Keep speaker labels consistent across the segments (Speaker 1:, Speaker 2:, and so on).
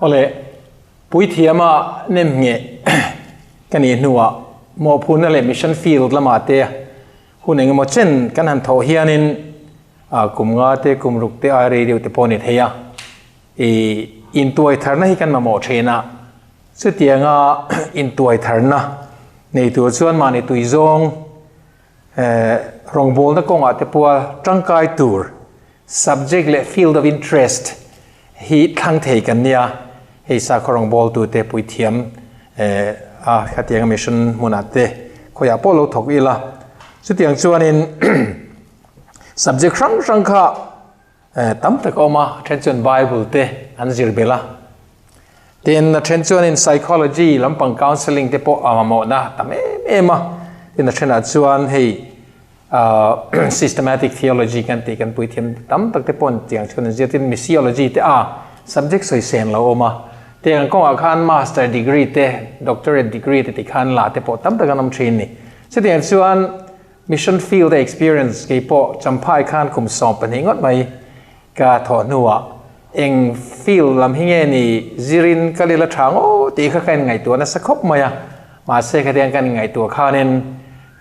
Speaker 1: Awle, puithiama nem nge ka nih hnuah mawhphurhna leh mission field lamah te hun engemaw chen kan han thawh hianin kum nga te kum ruk te ai rei deuh te pawh a ni thei a, ih intuai tharna hi kan mamawh thin a, chutianga intuai tharna nei tur chuan mahni tui zawng Rawngbawlna kawngah te pawha tangkai tur subject leh field of interest hi thlang thei kan nia. Hei sakhaw rawngbawltute puithiam a khatianga mission hmunah te khawiah pawh lo thawk ila. Chutiang chuanin subject hrang hrang kha Tam tak a awm a, a then chuan Bible te an zir belh a. Tin, a then chuanin psychology lampang counselling te pawh a mamawhna tam em em a. Tin, a thenah chuan hei systematic theology kan tih kan puithiam tam tak te pawh tiang chuan an zir. Tin, missiology te a subject sawi sen lo awm a. Tiang kawngah khan master degree te, doctorate degree te tikhan la te pawh tam tak an awm thin ni. Chutiang chuan Mission field a experience kei pawh Champhai khan kum 12 ngawt mai ka thawh hnuah eng field lam hi nge ni zirin ka lil a tha ngaw tih kha ka inngaihtuah nasa khawp mai a, mahse khatiang kan inngaihtuah khanin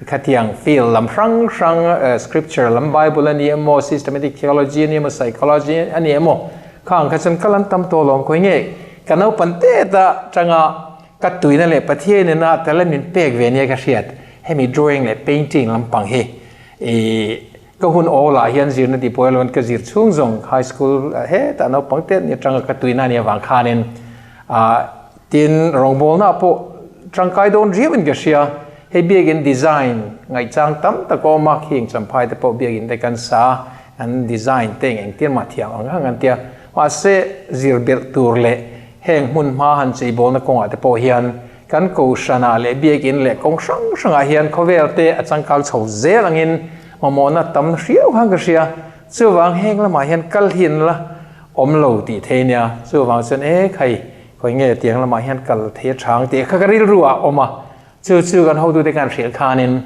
Speaker 1: khatiang field lam hrang hrang scripture lam bible a ni emaw systematic theology a ni emaw psychology a ni emaw khang kha chuan ka lan tam tawh lawm khawi nge ka naupang tet a tanga Ka tuina leh Pathian ina talent min pek ve nia ka hriat, hemi drawing leh painting lampang hi i ka hun awl ah hian zirna tih pawh erawh ka zir chhung zawng high school hetah naupang te ni atanga ka tuina ania vang khanin ah tin rawngbawlna ah pawh tangkai dawn riau in ka hria, hei biakin design ngaihchang tam tak a awm a, khing champhai te pawh biakin te kan sa an design te engtir mah thiam ang ang an tia, mahse zir belh tur leh Heng hmun hma han cheibawlna kawngah te pawh hian kan Kohhranah leh Biakinn leh kawng hrang hrangah hian khawvel te a changkang chho zel angin mamawhna tam hriau khan ka hria. Chuvang heng lamah hian kal hi an la awm lo tih thei nia. Chuvang chuan e khai, khawi nge tiang lamah hian kal thei a chang tih kha ka rilru ah a awm a. Chu chu kan hotute kan hrilh khanin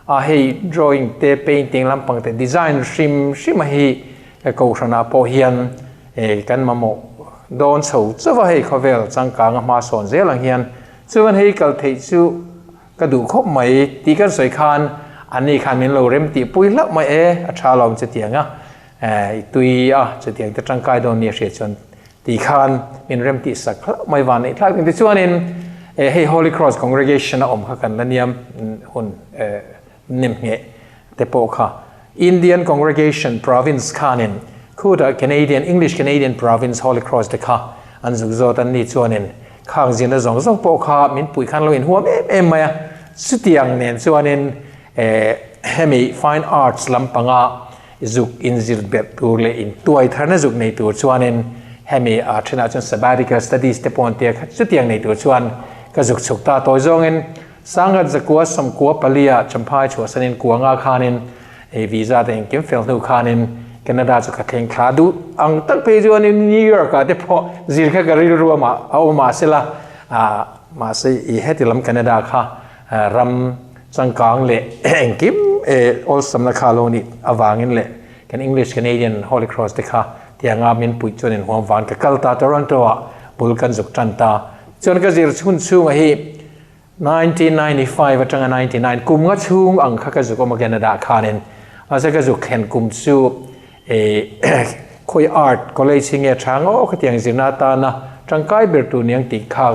Speaker 1: a hei drawing te painting lampang te design hrim hrim a hi Kohhranah pawh hian kan mamawh dawn chho chauh a, hei khawvel changkang a hma sawn zel ang hian chuan hei kal theih chu ka duh khawp mai tih kan sawi khan anni khan min lo rem tih pui hlauh mai e, a tha lawm chutiang a, i tui a chutiang te tangkai dawn nia hriat chuan tih khan min rem tih sak hlauh mai van neih thlak tichuanin hei Holy Cross Congregation a awm kha kan la niam hun Nemngheh te pawh kha Indian Congregation Province khanin khutah Canadian, English Canadian Province Holy Cross te kha an zuk zawt an ni chuanin khang zirna zawng zawng pawh kha min puih khan lo inhuam em em mai a. Chutiang nen chuanin hemi Fine Arts lampanga zuk inzir berh tur leh intuai tharna zuk nei tur chuanin hemi a thenah chuan Sabbatical Studies te pawh an tia kha chutiang nei tur chuan ka zuk chhuk ta tawi zawngin Sangat zakua sawmkua palia Champhai chhuahsanin kuanga khanin ei visa te engkim fel hnu khanin Canada chu ka thleng thla duh ang tak phei chuanin New York ah te pawh zir kha ka rilru a mah a awm mahsela ah mahse i heti lam Canada kha ram changkang leh engkim awlsamna kha lo nih avangin leh kan English Canadian Holy Cross te kha tianga min puih chuan inhuam van ka kal ta Toronto ah bul kan zuk tan ta chuan ka zir chhun chhunga hi 1995 atanga 99 kum nga chhung ang kha ka zuk awm a Canada khanin mahse ka zuk thlen kum chu khawi art college hi nge tha ngaw khatiang zirna atana tangkai ber tur niang tih kha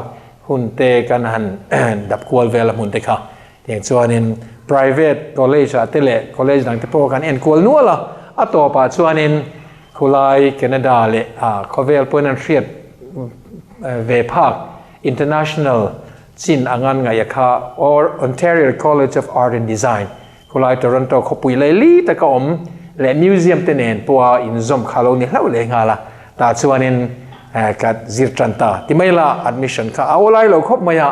Speaker 1: hun te kan han dap kual vel a hmun te kha tiang chuanin private college ah te leh college dang te pawh kan en kual nual a a tawpah chuanin khulai Canada leh khawvel pawhin an hriat ve phak International chin angan ngaih a kha or Ontario College of Art and Design khulai Toronto khawpui lei li taka awm leh museum te nen pawha inzawm kha lo ni hlauh leh nghal a, tah chuanin ka zir tan ta ti mai la admission kha a awlai lo khawp mai a,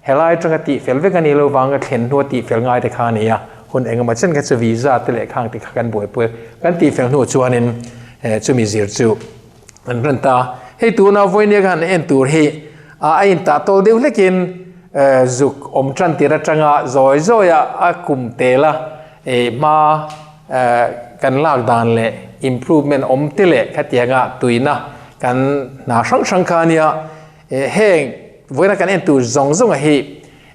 Speaker 1: helai atanga tih fel vek a ni lo vang a thlen hnua tih fel ngai te kha a ni a, hun engemaw chen kha chu visa te leh khang te kha kan buaipui kan tih fel hnu chuanin chumi zir chu An rawn ta. Hei tuna vawinia ka han en tur hi a intah tawl deuh hlekin zuk awm tan tir atanga zawi zawia a kum tel a hma kan lak dan leh improvement awm te leh khatianga tuina kan hna hrang hrang kha ania. Heng vawiina kan en tur zawng zawnga hi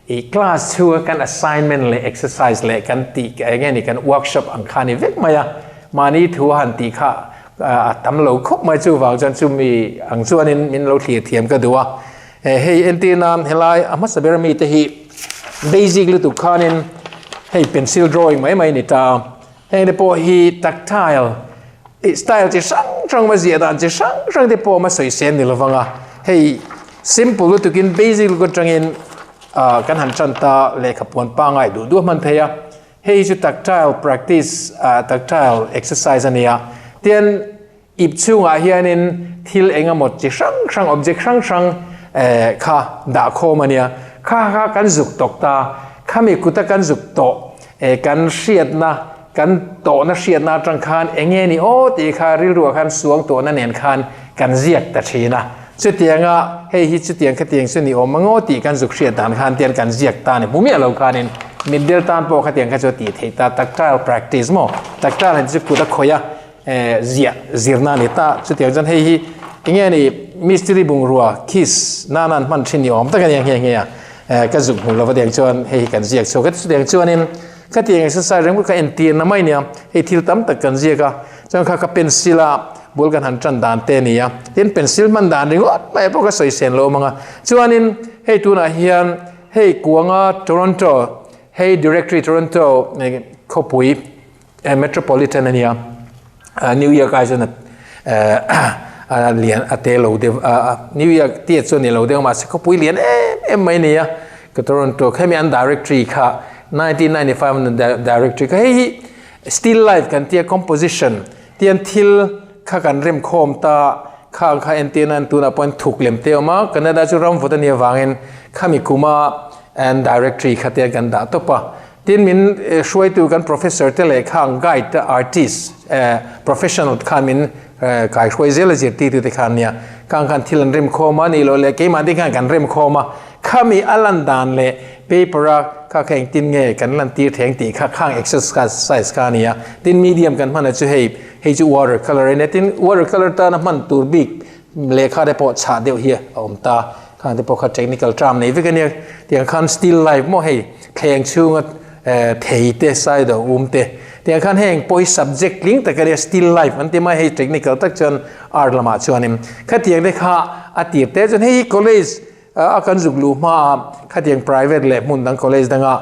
Speaker 1: i class chhunga kan assignment leh exercise leh kan tih eng nge ni kan workshop ang kha a ni vek mai a, mahni thu a han tih kha a tam lo khawp mai chuvang chuan chumi ang chuanin min lo thlir thiam ka duh a. Hei entir nan helai a hmasa ber mite hi basic lutuk khanin hei pencil drawing mai mai a ni ta a, heng te pawh hi tactile style chi hrang hrang a ziah dan chi hrang hrang te pawh a sawi sen ni lovang a, hei simple lutukin basic lutuk atangin ah kan han tan ta lehkha puan pangai duh duh a hman thei a, hei chu tactile practice ah tactile exercise a ni a, tian Ip chhungah hianin thil eng emaw chi hrang hrang, object hrang hrang kha dah khawm a nia. Kha kha kan zuk tawk ta, khami kuta kan zuk tawh kan hriatna, kan tawhna hriatna atang khan eng nge ni aw tih kha rilruah khan suang tawhna nen khan kan ziak ta thin a. Chutianga hei hi chutiang khatiang chu ni awm angaw tih kan zuk hriat dan khan tian kan ziak ta a ni. Hmu miah lo khanin mitdel tan pawh khatiang kha chu a tih theih ta, tactile practice maw? Tactile han chu kut a khawih a. Ziah zirna a ni ta. Chutiang chuan hei hi enge ni mistiri bungrua kiss nana an hman thin ni awm tak a nia nghe nghe a. Ka zuk hmu lova tiang chuan hei hi kan ziak chhuak a. Chutiang chuanin khatiang exercise reng ka entirna mai nia. Hei thil tam tak kan ziak a. Chuan kha ka pencil a bul kan han tan dan te a ni a. Tin pencil hman dan ringawt mai pawh ka sawi sen lo mang a. Chuanin hei tunah hian hei kuanga Toronto hei directory Toronto khawpui Metropolitan a nia, New York ai chuan a lian a te lo deuh a, New York tiat chu a ni lo deuh mahse khawpui lian em em mai a ni a, ka Toronto hemi an directory kha 1995 an directory kha hei hi still life kan tia composition tian thil kha kan rem khawm ta khang kha entir nan tunah pawhin thuk lem te a awm a, Canada chu ram vawt a nih avangin khami kuma an directory kha te kan dah tawp a. Tin min hruaitu kan professor te leh khang guide artist professional khan min kai hruai zel a zirtirtu te khan nia khang khan thil an rem khawm a nih loh leh keimah te khan kan rem khawm a khami a lan dan leh paper a kha kha engtin nge kan lan tir theng tih kha khang exercise kha a ni a tin medium kan hman a chu hei hei chu water colour a nia tin water colour tana hman tur bik lehkha te pawh chhah deuh hi a awm ta khang te pawh kha technical term nei vek a nia tiang khan still life maw hei thleng chhunga thei te side a um te tiang khan heng pawh hi subject tling tak a nia still life an ti mai hei technical tak chuan art lamah chuanin khatiang te kha a tir te chuan hei hi college a kan zuk luh hma a khatiang private leh hmun dang college danga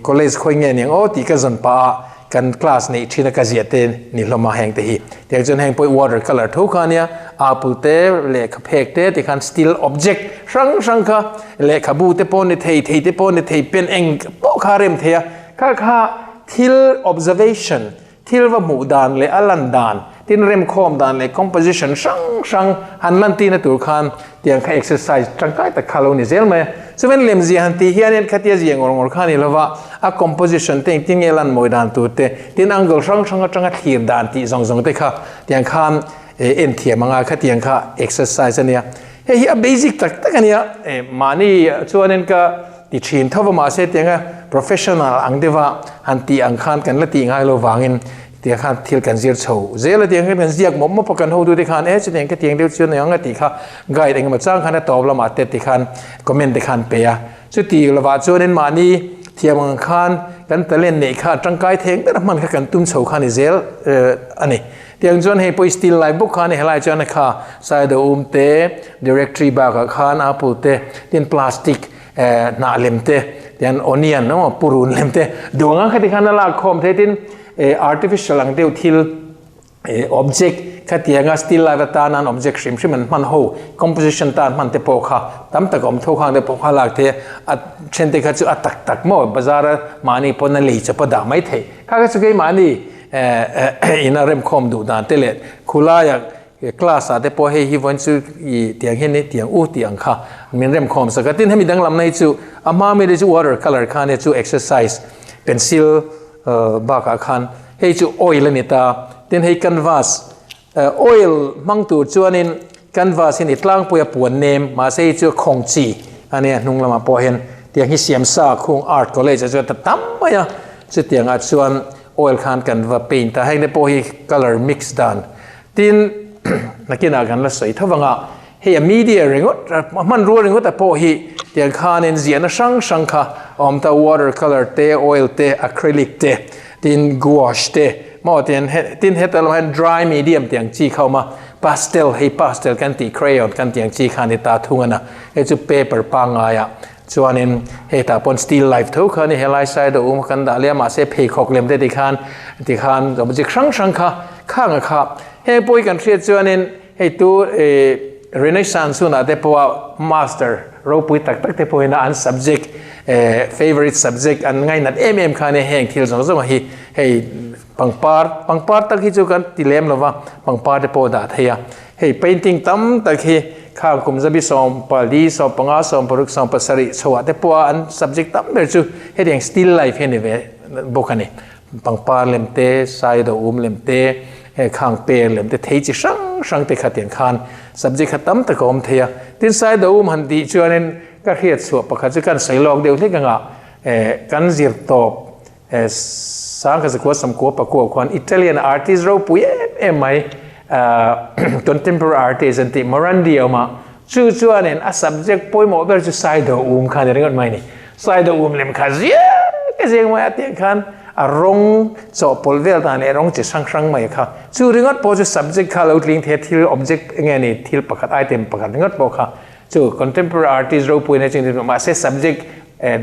Speaker 1: college khawi nge niang aw tih ka zawn pah a Kan class neih thin a ka ziah te ni hlawm a heng te hi. Tiang chuan heng pawh water colour tho kha ania, apple te, lehkha phek te ti khan still object hrang hrang kha lehkhabu te pawh ni thei, thei te pawh ni thei, pen eng pawh kha a rem thei a. Kha kha thil observation, thil va hmuh dan leh a lan dan, tin remkhawm dan leh composition hrang hrang han lan tina tur khan Tiang kha exercise tangkai tak kha lo ni zel mai a. Chuan lemzia han tih hianin khatia zia ngawr ngawr kha a ni lova, a composition te engtin nge lan mawi dan tur te, tin angle hrang hrang atanga thlir dan tih zawng zawng te kha tiang khan en thiam anga khatiang kha exercise a nia. Hei hi a basic tak tak a nia. Mahni chuanin ka ti thin tho va mahse tianga professional ang deuha han tih ang khan kan la tih ngai lo vangin Tiang khan thil kan zir chho zel a, tiang khan kan ziak mawp mawp a, kan hotute khan e chutiang ka tiang deuh chu aniang a tih kha guide engemaw chang khan a tawp lamah te ti khan comment te khan pe a. Chuti lovah chuanin mahni thiam ang khan kan talent neih kha a tangkai theng ber a hman kha kan tum chho kha a ni zel a ni. Tiang chuan hei pawh still life bawk kha a ni, helai chuan kha side a um te, directory bakah khan apple te, tin plastic hnah lem te, tian onion emaw purun lem te duh ang ang kha ti khan a lak khawm thei tin artificial ang deuh thil object khatianga still life atan an object hrim hrim an hman ho composition tan hman te pawh kha tam tak awm tho khang te pawh kha lak thei a then te kha chu a tak tak maw bazar a mahni pawn a lei chawp a dah mai thei kha kha chu keimahni ina remkhawm duh dan te leh khulaia Class ah te pawh hei hi vawiin chu i tiang hian i tiang u tih ang kha min rem khawm sak a. Tin hemi danglam na hi chu a hma mi te chu water colour kha ania chu exercise pencil bakah khan hei chu oil a ni ta. Tin hei canvas oil hmang tur chuanin canvas hi ni tlangpui a puan nem mahse hei chu khawng chi a nia hnung lamah pawh hian tiang hi siam sa khung art college ah chuan ta tam mai a chutiang ah chuan oil khan kan va paint a heng te pawh hi colour mix dan Tin, nakinah kan la sawi tho vang a, Hei a media ringawt a hmanrua ringawt a pawh hi tiang khanin ziahna hrang hrang kha a awm ta, water colour te, oil te, acrylic te, tin gouache te maw tiang tin heta lamah hian dry medium tiang chi kha a awm a, pastel hei pastel kan tih crayon kan tih ang chi kha a ni ta thung a na, hei chu paper pangngai ah chuanin hetah pawn still life tho kha a ni, helai side a awm kan dah leh a mahse pheikhawk lem te tikhan tikhan object hrang hrang kha khang a kha heng pawh hi kan hriat chuanin Hei tu Renaissance hunah te pawha master ropui tak tak te pawhin an subject favourite subject an ngainat em em khan heng thil zawng zawng hi hei pangpar pangpar tak hi chu kan ti lem lova pangpar te pawh dah thei a hei painting tam tak hi khang kum zabi 14 15 16 17 chhoah te pawha an subject tam ber chu hetiang still life hi a ni ve bawk a ni. Pangpar lem te, saido um lem te, he khang per lem te thei chi hrang hrang te kha tiang khan subject kha tam tak a awm thei a. Tin saido um han tih chuanin ka hriat chhuah pakhat chu kan sawi lawk deuh hlek anga kan zir tawp Sangkha Zakua Samkua Pakua khuan Italian artist ropui em em mai contemporary artist an tih Morandi a awm a, chu chuanin a subject pawimawh ber chu saido um kha a ni ringawt mai a ni. Saido um lem kha ziak a zeng mai a tiang khan a rawng chawhpawlh vel dan leh rawng chi hrang hrang mai kha chu ringawt pawh chu subject kha lo tling thei a thil object enge ni thil pakhat item pakhat ringawt pawh kha chu contemporary artist ropui na ching mahse subject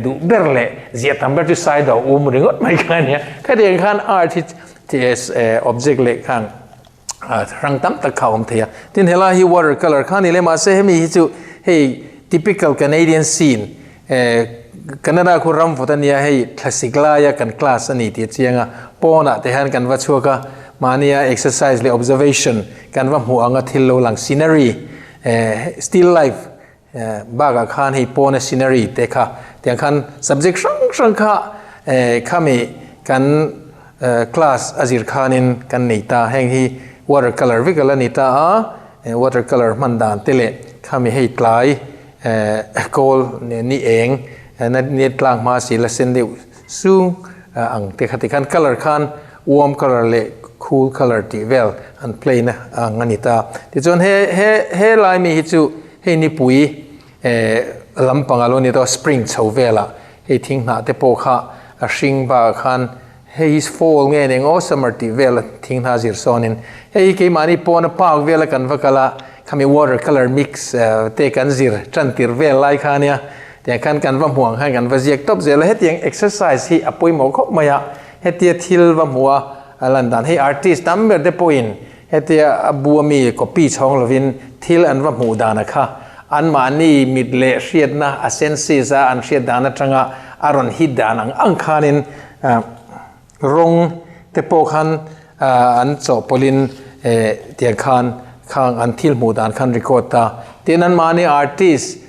Speaker 1: duh ber leh ziah tam ber chu saido um ringawt mai kha ania khatiang khan art hi object leh khan hrang tam tak kha awm thei a tin helai hi water colour kha ni le mahse hemi hi chu hei typical Canadian scene Canada khu ram vawt ania hei thlasik laia kan class ani tih a chiang a pawnah te hian kan va chhuak a mahnia exercise leh observation kan va hmuh anga thil lo lang scenery still life bakah khan hei pawna scenery te kha tiang khan subject hrang hrang kha khami kan class a zir khanin kan nei ta heng hi water colour vek ala ni ta a water colour hman dan te leh khami hei tlai kawl ni eng ni tlang hma si la sen deuh sung ang te kha tikhan colour khan warm colour leh cool colour tih vel an play na ang a ni ta. Tichuan he he he lai mi hi chu hei nipui eh lampang a lo ni tawh spring chho velah hei thing hnah te pawh kha a hring bakah khan hei hi fall nge eng aw summer tih vel thing hna zir sawnin hei hi keimahni pawna park vela kan va kal a khami water colour mix te kan zir tan tir vel lai kha ania tiang khan kan va hmuh ang khan kan va ziak tawp zel a hetiang exercise hi a pawimawh khawp mai a hetia thil va hmuh a a lan dan hei artist tam ber te pawhin hetia a bu ami copy chhawng lovin thil an va hmuh dan a kha anmahni mit leh hriatna a senses a an hriat dan atanga a rawn hit dan ang ang khanin rawng te pawh khan an chawhpawlhin tiang khan khang an thil hmuh dan khan record ta tin anmahni artist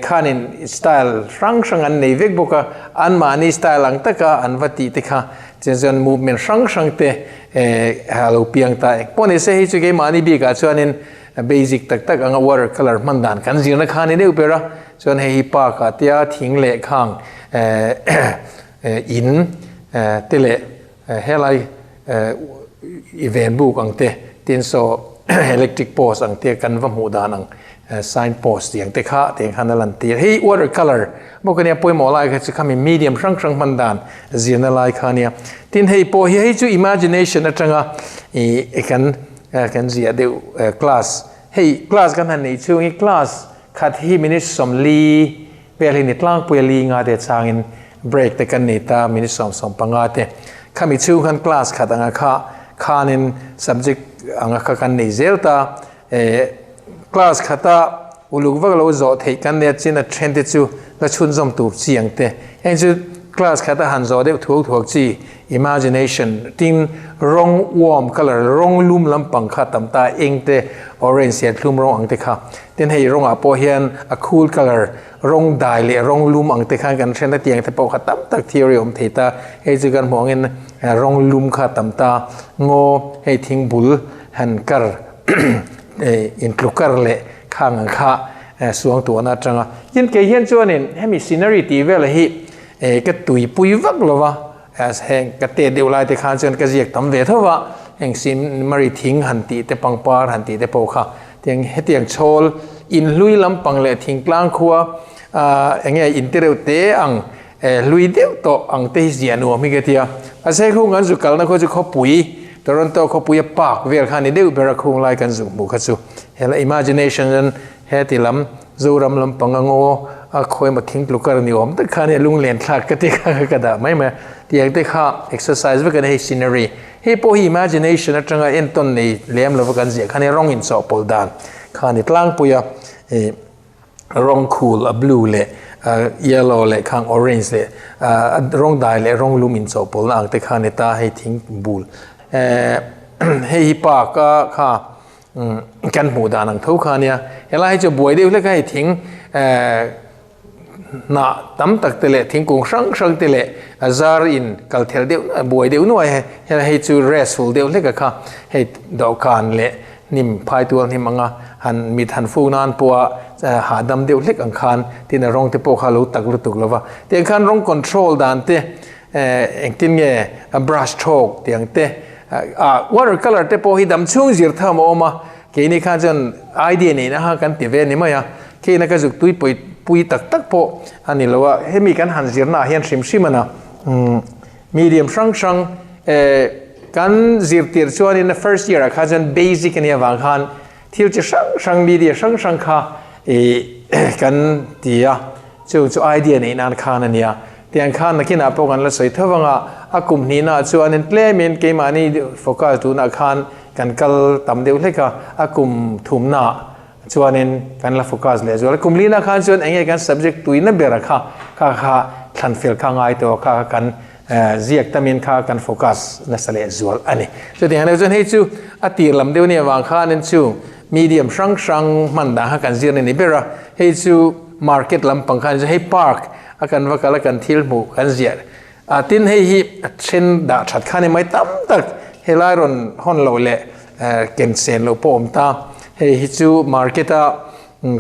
Speaker 1: Khanin style hrang hrang an nei vek bawk a, anmahni style ang taka an va tih te kha chian chuan movement hrang hrang te a lo piang ta. Eng pawh ni se hei chu keimahni bikah chuanin basic tak tak anga water colour hman dan kan zirna kha a ni deuh ber a, chuan hei hi park ah tia thing leh khang in te leh helai i ven buk ang te tin saw electric post ang te kan va hmuh dan ang sign post tih ang te kha tiang khan a lan tir. Hei water colour bawk ania pawimawh lai kha chu khami medium hrang hrang hman dan zirna lai kha ania. Tin hei pawh hi hei chu imagination atanga i kan kan ziah deuh class hei class kan han neih chhung hi class khat hi minute 40 Vel hi ni tlangpui a li nga te changin break te kan nei ta minute 75 te. Khami chhung khan class khat anga kha khanin subject anga kha kan nei zel ta. Class khata uluk vak lo zawh theih kan nia chin a then te chu la chhunzawm tur chi ang te. Heng chu class khata han zawh deuh thuak thuak chi imagination tin rawng warm colour rawng lum lampang kha tam ta eng te orange serthlum rawng ang te kha. Tin hei rawngah pawh hian a cool colour rawng dai leh rawng lum ang te khan kan hren a tiang te pawh kha tam tak theory a awm thei ta. Hei chu kan hmuh angin rawng lum kha tam ta. Ngaw hei thing bul han kar intluk kar leh khang ang kha suang tuahna atanga. Tin kei hian chuanin hemi scenery tih vel hi ka tuipui vak lo va. Heng ka tet deuh lai te khan chuan ka ziak tam ve tho va, heng scenery thing han tih te pangpar han tih te pawh kha. Tiang hetiang chhawl in hlui lampang leh thingtlang khua eng nge in ti reuh te ang hlui deuh tawh ang te hi ziah nuam hi ka ti a. Mahse khung kan zuk kalna khaw chu khawpui Toronto khawpui a park vel kha a ni deuh ber a khung lai kan zuk hmuh kha chu. Hela imagination chuan heti lam Zoram lampang a ngaw a khawi emaw thing tlukar ni awm tak kha ania lunglen thlak ka ti kha ka dah mai mai a. Tiang te kha exercise vek a ni hei scenery. Hei pawh hi imagination atanga entawn nei lem lova kan ziah kha nia rawng inchawhpawlh dan kha a ni tlangpui a. Ih rawng khul a blue leh yellow leh khang orange leh rawng dai leh rawng lum inchawhpawlhna ang te kha a ni ta hei thing bul. Hei hi park a kha Kan hmuh dan ang tho kha ania. Helai hi chu buai deuh hlek a hei thing hnah tam tak te leh thingkung hrang hrang te leh a zar in kal thelh deuh buai deuh nuai a helai hei chu restful deuh hlek a kha hei dawhkan leh hnim phai tual hnim anga han mit han fuk nan pawha hahdam deuh hlek ang khan tin a rawng te pawh kha lo tak lutuk lo va. Tiang khan rawng control dan te Engtin nge a brush thlawk tih ang te ah water colour te pawh hi dam chhung zir tham a awm a, keini khan chuan idea neihna kha kan ti ve a ni mai a, keina ka zuk tui pawi pui tak tak pawh a ni lo a, hemi kan han zirna ah hian hrim hrim a na medium hrang hrang eh kan zirtir chuanin first year ah khan chuan basic a nih avang khan thil chi hrang hrang media hrang hrang kha ih kan ti a, chung chu idea neih nan khan a nia. Tiang khan nakinah pawh kan la sawi tho vang a, a kum hnihnaah chuanin tlemin keimahni focus duhnaah khan kan kal tam deuh hlek a, a kum thumnaah chuanin kan la focus leh zual a. Kum lina khan chuan eng nge kan subject tuina bera kha kha kha thlan fel kha ngai tawh a, kha kha kan ziak tamin kha kan focus nasa leh zual a ni. Chutiang deuh chuan hei chu a tir lam deuh nia vang khanin chu medium hrang hrang hman dan kha kan zir na ni ber a, hei chu market lampang khan hei park A kan va kal a kan thil hmuh kan ziah a tin hei hi a then dah that kha ni mai tam tak helai rawn hawn loh leh ken sen loh pawh awm ta hei hi chu market a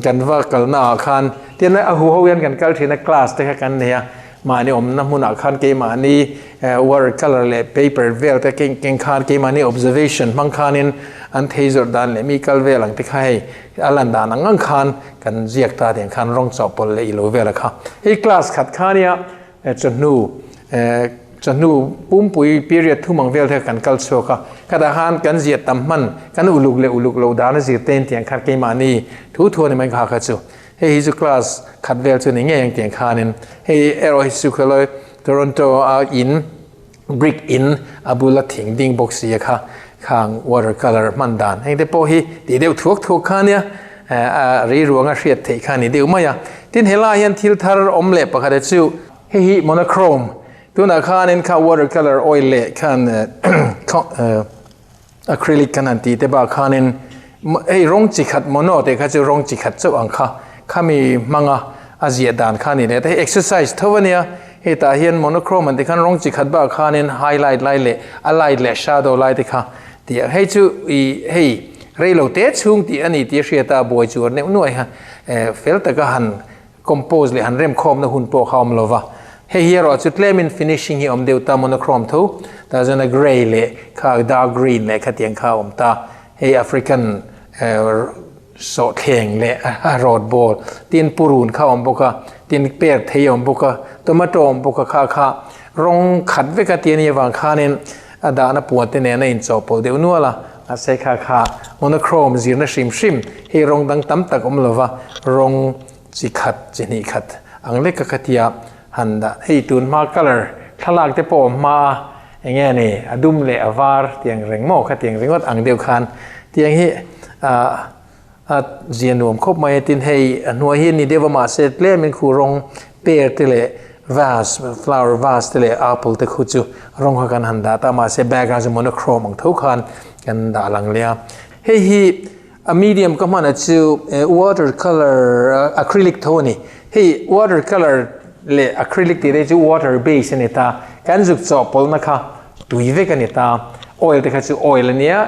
Speaker 1: kan va kalna ah khan tin a hu ho hian kan kal thin a class te kha kan nei a mahni awmna hmunah khan keimahni water colour leh paper vel te keng keng khan keimahni observation hmang khanin an thei zawrh dan leh mi kal vel ang te kha hei A lan dan ang ang khan kan ziak ta tiang khan rawng chawhpawlh leh i lo vel a kha. Hei class khat kha nia chawhnu chawhnu pumpui period thum ang vel te kha kan kal chhuak a. Khatah khan kan ziah tam hman kan uluk leh uluk lo dan a zir te tiang khan keimahni thu thu a ni mai kha kha chu. Hei hi chu class khat vel chu ni ngei ang tiang khanin hei erawh hi chu khelai Toronto a in Brick in a bula thing ding bawk si a kha khang water colour hman dan heng te pawh hi tih deuh thuak thuak kha ania a ri ruanga hriat theih kha a ni deuh mai a. Tin helaiah hian thil thar awm leh pakhat a chu hei hi monochrome tunah khanin kha water colour oil leh khan Acrylic kan han tih te bak khanin hei rawng chi khat mono tih kha chu rawng chi khat chauh ang kha khami hmanga a ziah dan kha a ni leh ta. Hei exercise tho a nia, hetah hian monochrome an tih khan rawng chi khat bak khanin highlight lai leh a light leh shadow lai te kha tih ang. Hei chu ih hei reilo te chhung tih a ni tih a hriat a, buai chuar neuh nuai kha fel taka han Compose leh han remkhawmna hun pawh kha awm lova, hei hi erawh chu tlemin finishing hi awm deuh ta, monochrome tho, tah chuan a grey leh kha dark green leh khatiang kha a awm ta, hei African sawhthleng leh a rawt ball, tin purun kha a awm bawk a, tin pear thei a awm bawk a, tomato a awm bawk a, kha kha rawng khat vek a ti a nih avang khanin a dahna puan te nen a inchawhpawlh deuh nual a, mahse kha kha monochrome zirna hrim hrim hei rawng dang tam tak awm lova rawng chi khat chi hnih khat ang lek a kha tia han dah hei tun hma colour thlalak te pawh awm hma a eng nge ni a dum leh a var tiang reng maw kha tiang ringawt ang deuh khan tiang hi ah a zia nuam khawp mai a tin hei a hnuai hi a ni deuh a mahse tlem in khu rawng pear te leh vase flower vase te leh apple te khu chu rawng kha kan han dah ta mahse background chu monochrome ang tho khan kan dah lang leh a hei hi A medium ka hman a chu water colour acrylic tho a ni. Hei water colour leh acrylic tih te chu water base a ni ta. Kan zuk chawhpawlhna kha tui vek a ni ta. Oil te kha chu oil a nia,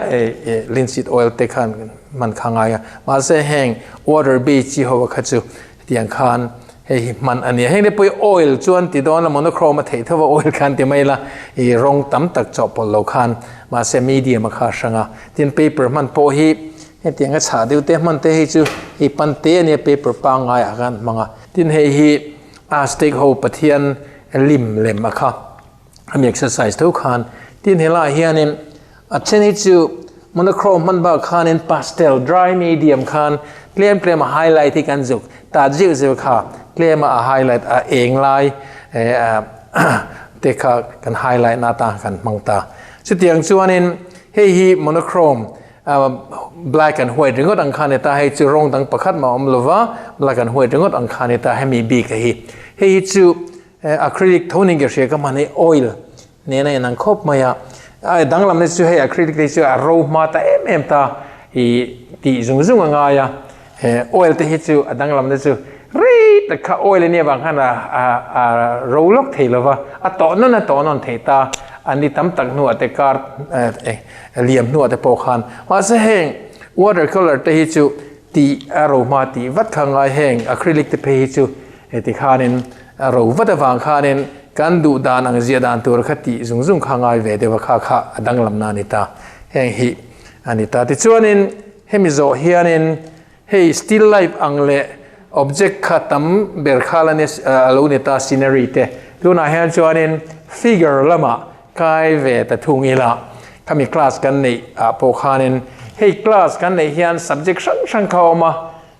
Speaker 1: linseed oil te khan hman kha ngai a. Mahse heng water base chi ho kha chu hetiang khan hei hi hman a ni a. Heng te pawh hi oil chuan ti dawn la monochrome a theih tho va oil khan ti mai la ih rawng tam tak chawhpawlh lo khan mahse medium a kha a hrang a. Tin paper hman pawh hi. Hetiang a chhah deuh te hman te hei chu hei pan te a nia paper pangngai ah khan hmang a. Tin hei hi Aztec ho pathian lim lem a kha ami exercise tho khan. Tin helaiah hianin a then hi chu monochrome hman bak khanin pastel dry medium khan tlem tlem a highlight hi kan zuk ta zeuh zeuh kha tlem a highlight a eng lai te kha kan highlight na atan kan hmang ta. Chutiang chuanin hei hi monochrome Black and white ringawt ang kha a ni ta, hei chu rawng dang pakhat mah a awm lova, black and white ringawt ang kha a ni ta, hemi bik a hi. Hei hi chu acrylic tho ning ka hria ka hman hei oil nen a inang khawp mai a, a danglam na chu hei acrylic te hi chu a ro hma ta em em ta i tih zung zung a ngai a, oil te hi chu a danglam na chu rei tak kha oil a nih avang khan a ro lawk thei lova, a tawh nawn a tawh nawn thei ta, an ni tam tak hnuah te kar liam hnuah te pawh khan. Mahse heng water colour te hi chu tih a ro hma tih vat kha ngai heng acrylic te phei hi chu heti khanin a ro vat avang khanin kan duh dan ang ziah dan tur kha tih zung zung kha ngai ve deuh a kha kha a danglam na a ni ta heng hi a ni ta. Tichuanin hemi zawh hianin hei still life ang leh object kha tam ber kha la ni a lo ni ta scenery te tunah hian chuanin figure lamah Kai ve ta thung ila, khami class kan neih ah pawh khanin hei class kan neih hian subject hrang hrang kha a awm a,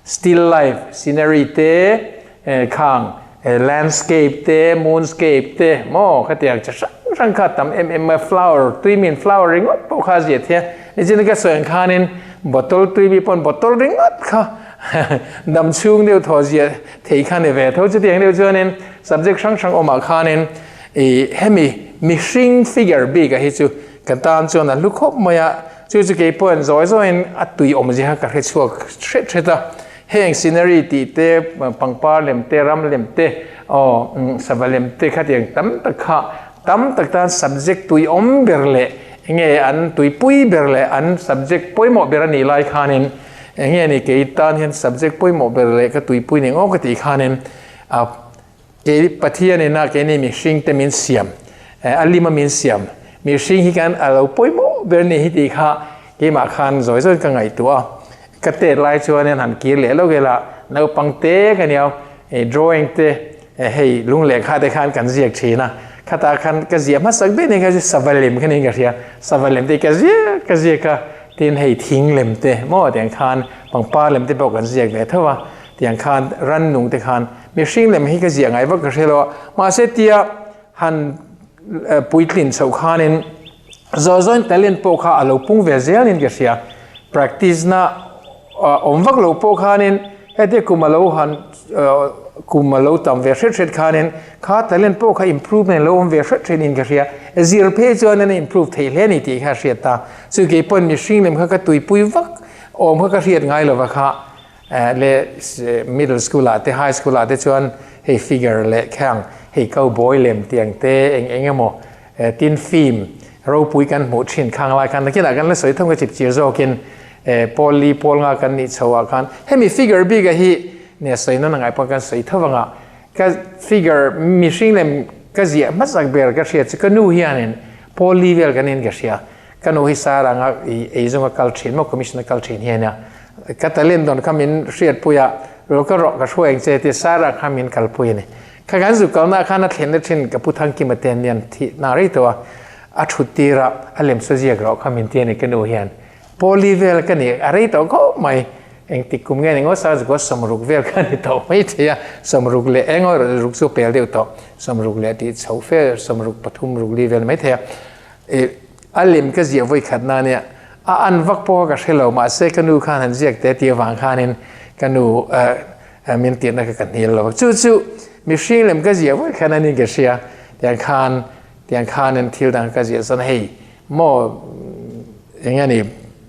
Speaker 1: still life, scenery te, khang landscape te, moonscape te maw khatiang chi hrang hrang kha tam em em mai a, flower tui min flower ringawt pawh kha a ziah theih a, nichina ka sawi ang khanin bottle tui mi pawn bottle ringawt kha dam chhung deuh thaw ziah theih kha ni ve tho chutiang deuh chuanin subject hrang hrang awmah khanin I hemi mihring figure bik a hi chu ka tan chuan a hlu khawp mai a, chu chu kei pawhin zawi zawiin a tui awm zia kha ka hre chhuak hret hret a, heng scenery tih te, pangpar lem te, ram lem te, aw sava lem te khatiang tam tak kha tam tak tan subject tui awm ber leh enge an tuipui ber leh an subject pawimawh ber a nih lai khanin enge ni kei tan hian subject pawimawh ber leh ka tuipui ning aw ka tih khanin a Kei Pathian ina keini mihring te min siam, a lima min siam, mihring hi kan a lo pawimawh ber ni hi tih kha keimah khan zawi zawiin ka ngaihtuah a. Ka tet lai chuanin han kir leh lawk ila naupang te ka nia, drawing te hei lung lehkha te khan kan ziak thin a, khatah khan ka ziah hmasak ber ni kha chu sava lem kha niin ka hria, sava lem te ka ziak ka ziak a, tin hei thing lem te maw tiang khan pangpar lem te pawh kan ziak ve tho a, tiang khan rannung te khan Mihring lem hi ka ziah ngai vak ka hre lo a, mahse tia han puitlin chhoh khanin zawi zawiin talent pawh kha a lo pung ve zelin ka hria. Practice na awm vak lo pawh khanin hetia kum a lo han kum a lo tam ve hret hret khanin kha talent pawh kha improvement lo awm ve hret hretin ka hria. Zir phei chuan a improve theih hle a ni tih kha a hriat ta. Chu keipawhin mihring lem kha ka tuipui vak awm kha ka hriat ngai lova kha. Le middle school ah te high school ah te chuan hei figure leh khang hei cowboy lem tiang te eng eng emaw tin film ropui kan hmuh thin khang lai khan nakinah kan la sawi thung ka chip chir zawkin pawl li pawl nga kan nih chho ah khan hemi figure bik a hi nia sawi na ngai pawh kan sawi tho anga ka figure mihring lem ka ziah hmasak ber ka hriat chu ka nu hianin pawl li vel kan in ka hria Ka nu hi Saranga i eizawng a kal thin maw commission a kal thin hi a nia. Ka talent dawn kha min hriatpui a, lo ka rawh ka hruai ang che tia Sarah kha min kalpui a ni. Kha kan zu kalna khan a thlenna thin ka pu Thangkima te an nian thih na rei tawh a, a thut tir a, a lem saw ziak rawh kha min ti a ni ka nu hian. Pawli vel ka ni a rei tawh khawp mai. Engtik kum nge ni ngawt Sarah chu sawmruk vel kha ni tawh mai thei a, sawmruk leh eng ruk chu pel deuh tawh, sawmruk leh tih chho fe sawmruk pathum ruk li vel mai thei a. I a lem ka ziah vawi khat na nia, a an vak pawh ka hre lo, mahse ka nu khan han ziak teh tih avang khanin ka nu min tirhna kha ka hnial lo. Chu chu mihring lem ka ziah vawi khat anin ka hria, tiang khan tiang khanin thil dang ka ziah chuan hei maw eng nge ni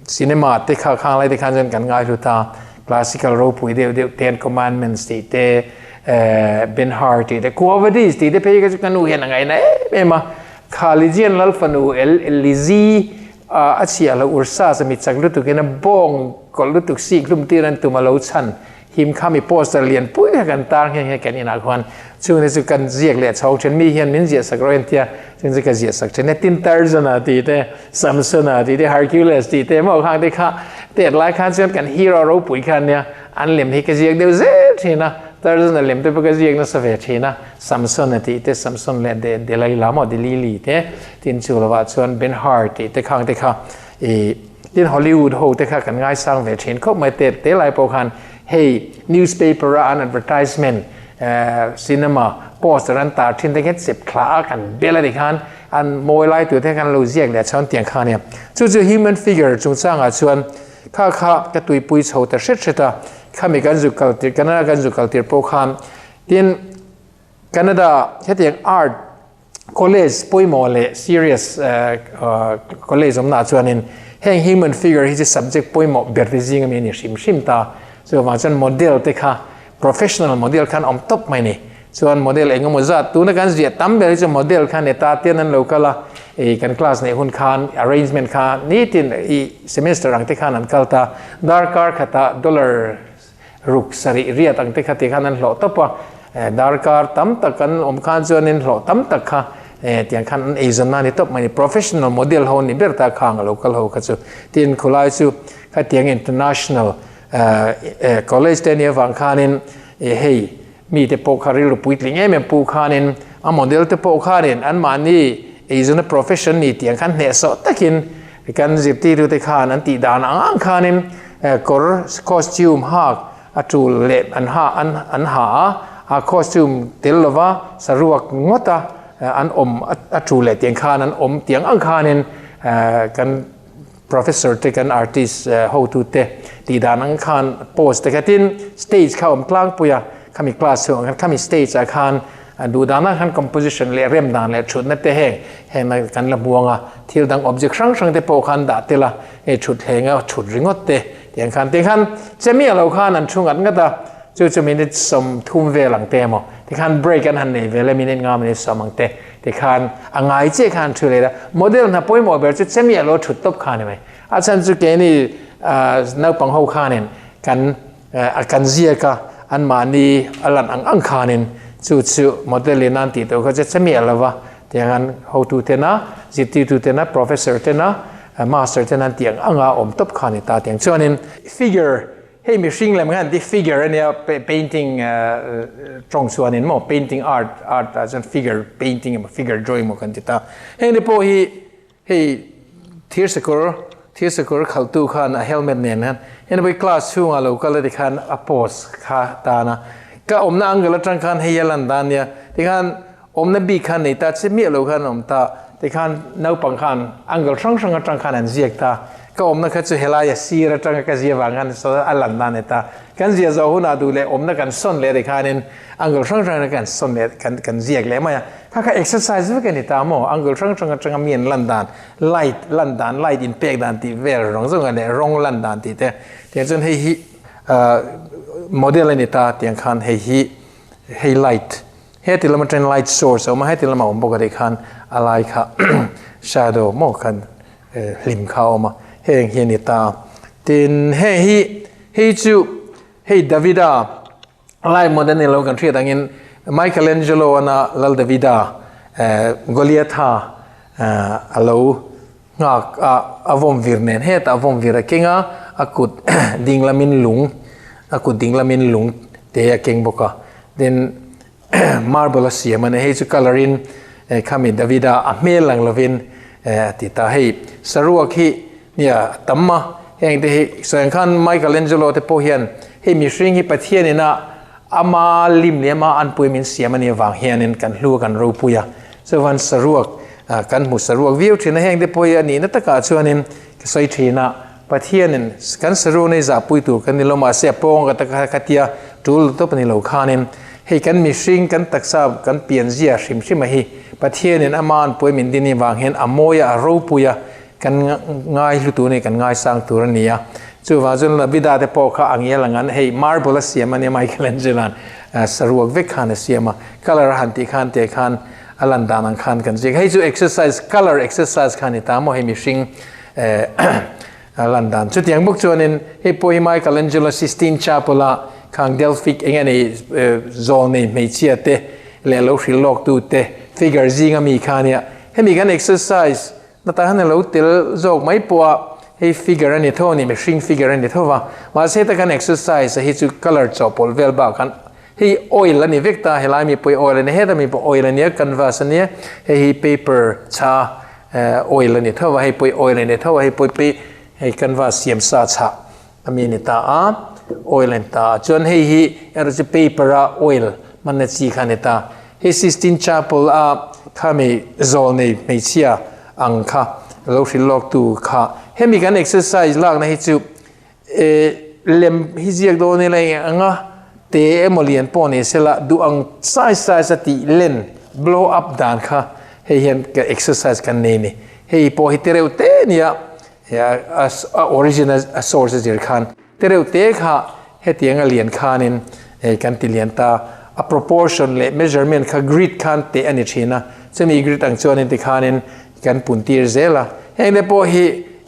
Speaker 1: cinema te kha khang lai te khan chuan kan ngaihlu ta, classical ropui deuh deuh Ten Commandments tih te Ben Hur tih te Quo Vadis tih te phei kha chu ka nu hian a ngaina em em a. Khalijian lal fanu El Elizi a chhiah lo Ursa chu mi chak lutukin a bawng kawlh lutuk sik hlum tir an tum a lo chhan. Him kha mi poster lian pui kha kan tar nghe nghe kan inah khuan chungte chu kan ziak leh chho then mi hian min ziah sak rawh en tia chung chu ka ziah sak then e tin Tarzan-a tih te Samson-a tih te Hercules tih te maw khang te kha tet lai khan chuan kan hero ropui kha ania an lem hi ka ziak deuh zel thin a Tarzan-a lem te pawh ka ziak nasa ve thin a Samson-a tih te Samson leh Delilah maw Delili te tin chu lovah chuan Ben Hur tih te khang te kha i Tin Hollywood ho te kha kan ngaisang ve thin khawp mai te te lai pawh khan hei newspaper a an advertisement cinema poster an tar thin te khan chep thla a kan bel a ni khan an mawi lai tur te khan lo ziak leh chuan tiang kha ania. Chu chu human figure chungchangah chuan kha kha ka tuipui chho ta hret hret a, khami kan zuk kal tir Canada kan zuk kal tir pawh khan tin Canada hetiang art College pawimawh leh serious college awmnaah chuanin heng human figure hi chu subject pawimawh ber te zing ami a ni hrim hrim ta. Chuvang chuan model te kha professional model khan awm tawp mai ni. Chuan model eng emaw zat tuna kan ziah tam ber hi chu model khan eta tian an lo kal a, ih kan class neih hun khan arrangement kha nitin ih semester ang te khan an kal ta. Darkar khatah dollar Ruk sarih riat ang te kha ti khan an hlawh tawp a, darkar tam tak an awm khan chuanin hlawh tam tak kha tiang khan an eizawn a ni tawp mai ni. Professional model ho ni ber ta khang a lo kal ho kha chu. Tin khulai chu khatiang international college te nia vang khanin hei mi te pawh kha rilru puitling em em pu khanin a model te pawh khanin anmahni eizawnna profession ni tiang khan hnehsawh takin Kan zirtirtute khan an tih dan ang ang khanin kawr costume hak a tul leh an ha an an ha a, a costume tel lova saruak ngawta an awm a tul leh tiang khan an awm tiang ang khanin kan professor te kan artist hotute tih dan ang khan pose te kha tin stage kha awm tlangpui a khami class chhungah khan khami stage ah khan A duh danah khan composition leh rem dan leh thutna te heng heng kan la buang a, thil dang object hrang hrang te pawh khan dah tel a, hei thut thlenga thut ringawt te tiang khan tiang khan che miah lo khan an thu ngat ngat a, chu chu minute 30 vel ang te emaw tikhan break an han nei vel e minute nga minute 10 ang te tikhan a ngai chiah khan an thu leh a, model hna pawimawh ber chu che miah lo thut tawp kha a ni mai, a chhan chu keini naupang ho khanin kan A kan ziak a, anmahni a lan ang ang khanin chu chu model in an tih tawh kha che che miah lo va, tiang an hotu tena, zirtirtu tena, professor tena, master tena an tih ang anga awm tawp kha a ni ta tiang chuanin figure hei mihring lem khan ti figure ania painting tawng chuanin maw painting art art ah chuan figure painting emaw figure drawing emaw kan ti ta heng te pawh hi Hei thir sakawr thir sakawr khalhtu khan a helmet nen khan anyway class chhungah lo kal a tikhan a pose kha tan a ka awmna angle atang khan hei a lan dan nia tikhan awmna bik khan nei ta che miah lo khan awm ta tikhan naupang khan angle hrang hrang atang khan an ziak ta ka awmna kha chu helai a sir atanga ka zia vang khan a lan dan ni ta kan zia zawh hunah duh leh awmna kan sawn leh tikhanin angle hrang hrang kan sawn leh kan kan ziak leh mai a. Kha kha exercise vek a ni ta maw? Angle hrang hrang atanga mi an lan dan, light lan dan, light in pek dan tih vel rawng zawng leh rawng lan dan tih te. Tiang chuan hei hi model a ni ta tiang khan hei hi hei light heti lam atangin light source a awm a, heti lamah a awm bawk a tih khan a lai kha shadow maw khan hlim kha a awm a, heng hi a ni ta. Tin heng hi hei chu hei Davida Lai model ni lo kan hriat angin Michelangelo ana Lal Davida Goliatha a lo nghak a a vawm vir nen hetah a vawm vir a keng a a kut ding lamin lung a kut ding lamin lung te a keng bawk a then marble a siam a ni hei chu colour in khami Davida a hmel lang lovin a ti ta hei saruak hi Nia, a tam a, heng te hi sawi ang khan Michelangelo te pawh hian hei mihring hi Pathian ina ama lim leh ama anpui min siam a nih avang hianin kan hlu a kan ropui a, chuvan saruak kan hmu saruak viau thin a, heng te pawh hi a nihna takah chuanin ka sawi thin a, Pathianin kan saruak nei zahpui tur kan ni lo mahse a pawng ka ta khatia tul tawp a ni lo khanin hei kan mihring kan taksa kan pianzia hrim hrim a hi Pathianin ama anpui min din avang hian a mawi a a ropui a Kan ngai hlu tur a ni, kan ngaisang tur a ni a. Chuvang chuan Davida te pawh kha a ngial ang an, hei marble a siam a nia Michelangelo-a'n saruak vek khan a siam a, colour a han tih khan teh khan a lan dan ang khan kan ziak. Hei chu exercise, colour exercise kha a ni ta maw hei mihring a lan dan. Chutiang bawk chuanin hei pawh hi Michelangelo Sistine Chapel-a Khang Delphic eng nge ni zawlnei hmeichhia te leh lo hrilh lawk tu te figure zinga mi kha ania. Hemi kan exercise na tah hian a lo tel zawk mai pawh a, hei figure a ni tho a ni, mihring figure a ni tho va. Mahse heta kan exercise a hi chu colour chawhpawlh vel bak khan hei oil a ni vek ta, helai mi pawh hi oil a ni, heta mi pawh oil a nia, canvas a nia, hei hi paper chha oil a ni tho va, hei pawh hi oil a ni tho va, hei pawh hi hei canvas siam sa chhah A mi ni ta a, oil a ni ta a. Chuan hei hi erawh chu paper a oil hmanna chi kha a ni ta. Hei Sistine Chapel a khami zawlnei hmeichhia ang kha lo hrilh lawk tu kha. Hemi kan exercise lakna hi chu lem hi ziak dawn ila eng anga te emaw lian pawh ni sela duh ang size size a tih len blow up dan kha hei hian ka exercise kan nei a ni. Hei pawh hi tereuh te nia A origin a source a zir khan tereuh te kha hetiang a lian khanin hei kan ti lian ta a proportion leh measurement kha grid khan teh a ni thin a chumi grid ang chuanin tikhanin kan pun tir zel a heng te pawh hi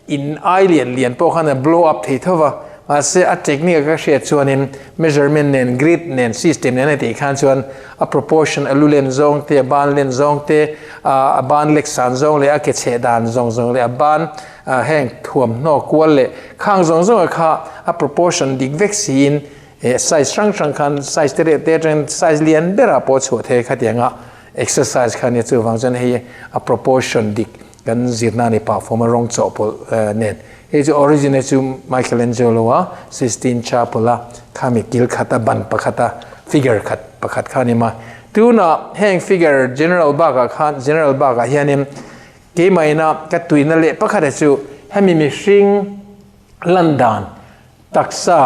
Speaker 1: in ai lian lian pawh khan a blow up thei tho va mahse a technique a ka hriat chuanin measurement nen grid nen system nen a tih khan chuan a proportion a lu len zawng te a ban len zawng te a ban lek san zawng leh a ke chheh dan zawng zawng leh a ban heng thuamhnaw kual leh khang zawng zawng a kha a proportion dik vek siin size hrang hrang khan size te reh te atangin size lian berah pawh chhuah thei khatianga exercise kha nia chuvang chuan hei a proportion dik Kan zirna ni pah fawm a rawng chawhpawlh nen. Hei chu origin hi chu Michelangelo a Sistine Chapel a khami kil khat a ban pakhat a figure khat pakhat kha a ni ma. Tunah heng figure general bakah khan general bakah hianin keimah ina ka tuina leh pakhat hi chu hemi mihring lan dan taksa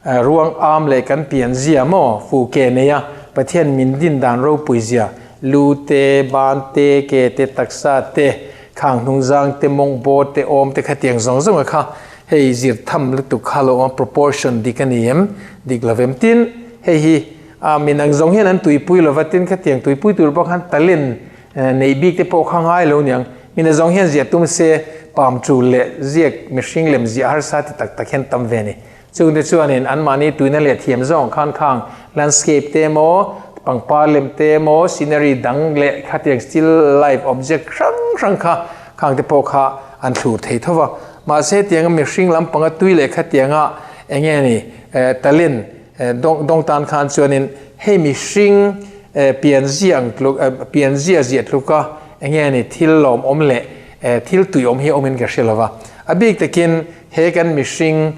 Speaker 1: Ruang am leh kan pian zia maw fu ke nei a, Pathian min din dan ropui zia, lu te, ban te, ke te, taksa te, khang hnung zang te, mawng bawr te, awm te khatiang zawng zawng a kha hei zir tham lutuk kha lo awm a, proportion dik a ni em, dik lo vem. Tin, hei hi a min ang zawng hian an tuipui lo va, tin khatiang tuipui tur pawh khan talent neih bik te pawh kha ngai lo niang. Min a zawng hian ziah tum se, palm tul leh ziak mihring lem ziah harsa ti tak tak hian tam ve a ni. Chungte chuanin anmahni tuina leh thiam zawng khan khang landscape te emaw, pangpar lem te emaw, scenery dang leh khatiang still life object hrang hrang kha khang te pawh kha an thlur thei tho va. Mahse hetianga mihring lampanga tui leh khatianga eng nge ni talent dawng tan khan chuanin hei mihring pianzia ang tluk pianzia ziah tluka eng nge ni thil lawmawm leh thil tuiawm hi awmin ka hre lo va. A bik takin He kan mihring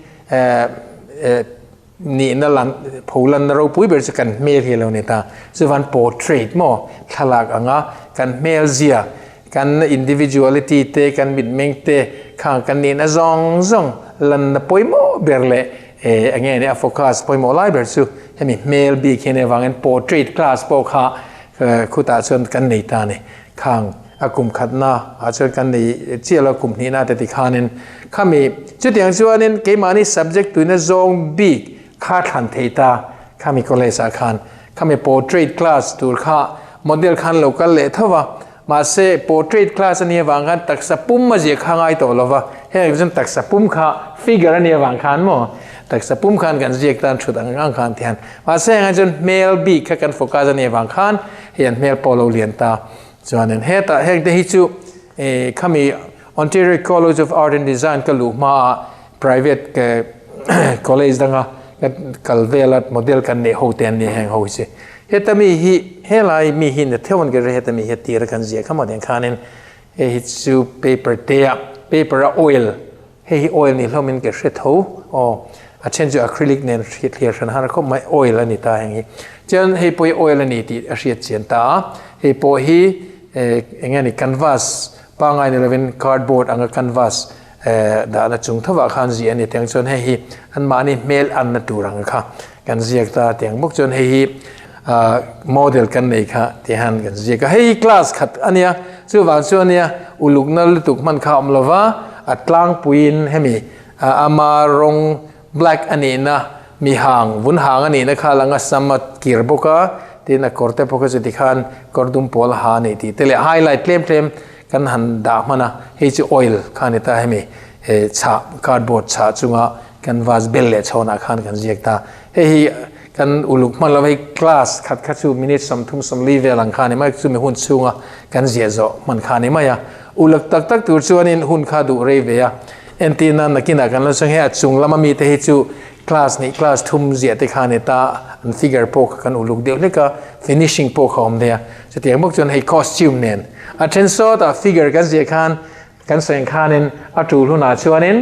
Speaker 1: nihna lan pholanna ropui ber chu kan hmel hi a lo ni ta. Chuvan portrait maw thlalak anga kan hmel zia, kan individuality te, kan mitmeng te khang kan nihna zawng zawng lanna pawimawh ber leh eng nge ni a focus pawimawh lai ber chu hemi hmel bik hi a nih avangin portrait class pawh kha khutah chuan kan nei ta a ni. Khang a kum khatna ah chuan kan nei chiah lo kum hnihna te ti khanin khami chutiang chuanin keimahni subject tuina zawng bik kha thlan thei ta khami college ah khan khami portrait class tur kha model khan lo kal leh tho va mahse portrait class ania vang khan taksa pum a zia kha ngai tawh lo va heng chuan taksa pum kha figure ania vang khan maw taksa pum khan kan ziak tan thut ang ang khan tihian mahse hengah chuan hmel bik kha kan focus ania vang khan hei an hmel pawh lo lian ta Chuanin hetah heng te hi chu khami Ontario College of Art and Design ka luh hmaah private college danga ka kal vela model kan neih ho te an ni heng ho hi chu. Heta mi hi helai mi hi na theuh an ka hre heta mi hi a tir a kan ziah kha maw tiang khanin hei hi chu paper te ah paper a oil Hei hi oil ni hlawmin ka hre tho aw. A then chu acrylic nen hriat hran har khawp mai oil a ni ta heng hi. Chuan hei pawh hi oil a ni tih a hriat chian ta a. Hei pawh hi eng nge ni canvas pangngai ni lovin cardboard anga canvas dahna chung thovah khan ziah a ni tiang chuan hei hi anmahni hmel anna tur ang kha kan ziak ta tiang bawk chuan hei hi model kan nei kha tih han kan ziak a. Hei hi class khat a nia chuvang chu a nia ulukna lutuk hman kha a awm lova a tlangpuiin hemi ama rawng black a nihna mi hang vun hang a nihna kha lang a sam a kir bawk a tin a kawr te pawh kha chuti khan kawr dum pawl a ha a ni tih te leh highlight tlem tlem kan han dah hman a hei chu oil kha a ni ta hemi chhah cardboard chhah chunga. Canvas bel leh chhawnah khan kan ziak ta. Hei hi kan uluk hman lo hei class khat kha chu minute 30 40 vel ang kha ni mai chumi hun chhunga kan ziah zawh hman kha ni mai a. Uluk tak tak tur chuanin hun kha duh rei ve a. Entirna nakinah kan lo sawi hei a chung lama mite hi chu class hnih class thum ziah te kha ni ta an figure pawh kha kan uluk deuh hlek a, finishing pawh kha awm daih a. Chutiang bawk chuan hei costume nen a then sawtah figure kan ziah khan Kan sawi khanin a tul hunah chuanin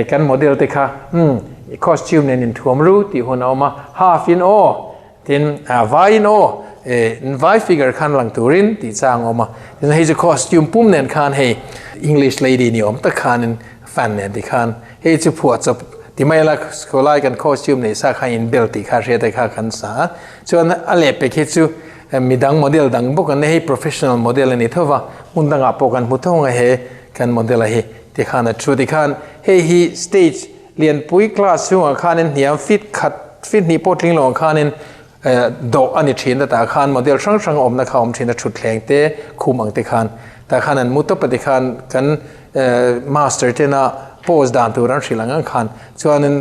Speaker 1: kan model te kha umm costume nen inthuam ru tih hun a awm a, half in aw tin vai in aw vai figure khan lang turin tih chang a awm a, tin hei chu costume pum nen khan hei English lady ni awm tak khanin fan nen ti khan hei chu phuah chawp ti mai la khawlai kan costume nei sa kha inbel tih kha hriat te kha kan sa a, chuan a lehpek hi chu Midang model dang bawk an nei hei professional model a ni tho va, hmun dangah pawh kan hmu tho ang a he kan model a hi tikhan a thu tikhan hei hi stage lianpui class chhungah khanin hniam feet khat feet hnih pawh tling lo ang khanin dawh a ni thin a tah khan model hrang hrang awmna kha a awm thin a thutthleng te khum ang te khan tah khan an mu tawp a tikhan kan master tena pose dan tur an hrilh ang ang khan chuanin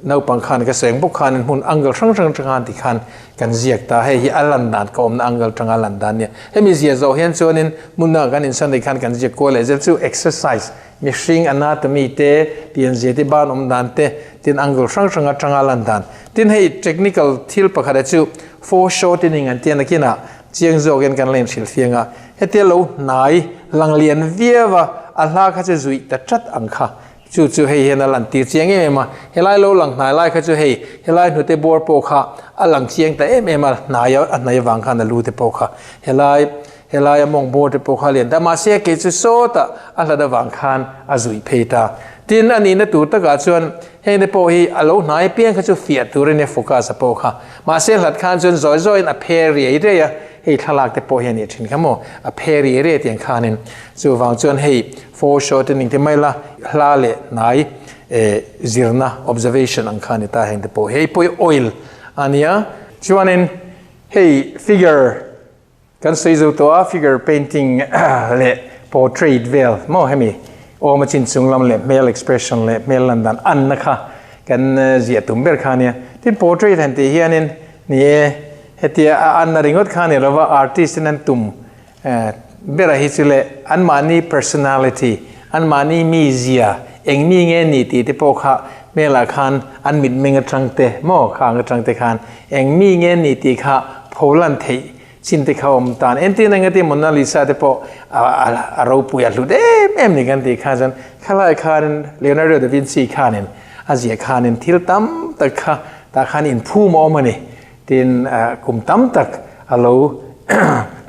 Speaker 1: naupang khan ka sawi ang bawk khanin hmun angle hrang hrang atang khan tikhan Kan ziak ta, hei hi a lan dan ka awmna angle tanga a lan dan nia. Hemi zia zawh hian chuanin hmunah kan insan leh khan kan ziak kual leh zel chu exercise, mihring anatomy te, pianzia te, ban awm dan te, tin angle hrang hrang atanga a lan dan. Tin hei technical thil pakhat a chu foreshortening an tia nakinah chiang zawkin kan la inhrilh fiang a, hetia lo hnai lang lian viau a, a hla kha chu zuih ta chat ang kha. Chu chu hei hian a lan tir chiang em em a, helai lo lang hnai lai kha chu hei helai hnute bawr pawh kha a lang chiang ta em em a, hnai a hnai avang khan a lu te pawh kha helai helai a mawng bawr te pawh kha a lian ta mahse kei chu sawtah a hlat avang khan a zuih phei ta. Tin a nihna tur takah chuan heng te pawh hi a lo hnai apiang kha chu fiah turin a focus a pawh kha mahse hlat khan chuan zawi zawiin a phe riai riai a, hei thlalak te pawh hi a nih thin kha maw a phe riai riai tiang khanin chuvang chuan hei Foreshortening te mai la, hla leh hnai zirna, observation, ang kha a ni ta heng te pawh. Hei pawh hi oil a nia. Chuanin hei figure kan sawi zo tawh a, figure painting leh portrait vel maw hemi awm a chin chung lam leh hmel expression leh hmel lan dan anna kha kan ziah tum ber kha a nia. Tin portrait han tih hianin ni e, hetia a anna ringawt kha a ni lova, artist in an tum Bera hi chu leh anmahni personality, anmahni mizia, eng mi nge ni tih te pawh kha hmelah khan an mitmeng atang te maw khang atang te khan eng mi nge ni tih kha pholan theih chin te kha awm tan. Entir na engati Mona Lisa te pawh a ropui a hlut em em ni kan tih kha chuan khalai khanin Leonardo da Vinci khanin a ziah khanin thil tam tak kha tah khan inphum a awm a ni. Tin, kum tam tak a lo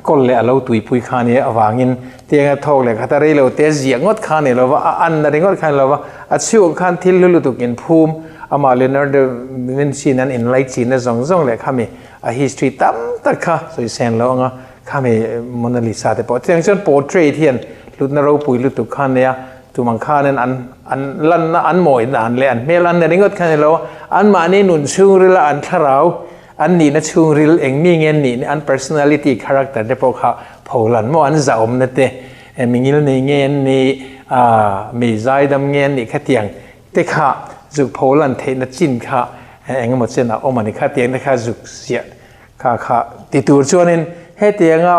Speaker 1: kawl leh a lo tuipui kha nia avangin tianga thawk leh khat a rei lo te ziah ngawt kha ni lova, a anna ringawt kha ni lova, a chhungah khan thil hlu lutuk inphum, amah Leonardo da Vinci in an inlaichinna zawng zawng leh khami a history tam tak kha sawi sen lo anga khami Mona Lisa te pawh. Chutiang chuan portrait hian hlutna ropui lutuk kha nia Tumang khanin an an lanna an mawi dan leh an hmel an ni ringawt kha ni lo, anmahni nun chhungrila an thlarau, an nihna chhungril eng mi nge an nih an personality, character te pawh kha pholan maw an zahawmna te, mi ngilnei nge an nih, mi zaidam nge an nih khatiang te kha zuk pholan theihna chin kha eng emaw chen a awm a ni khatiang te kha zuk ziah Kha kha ti tur chuanin hetianga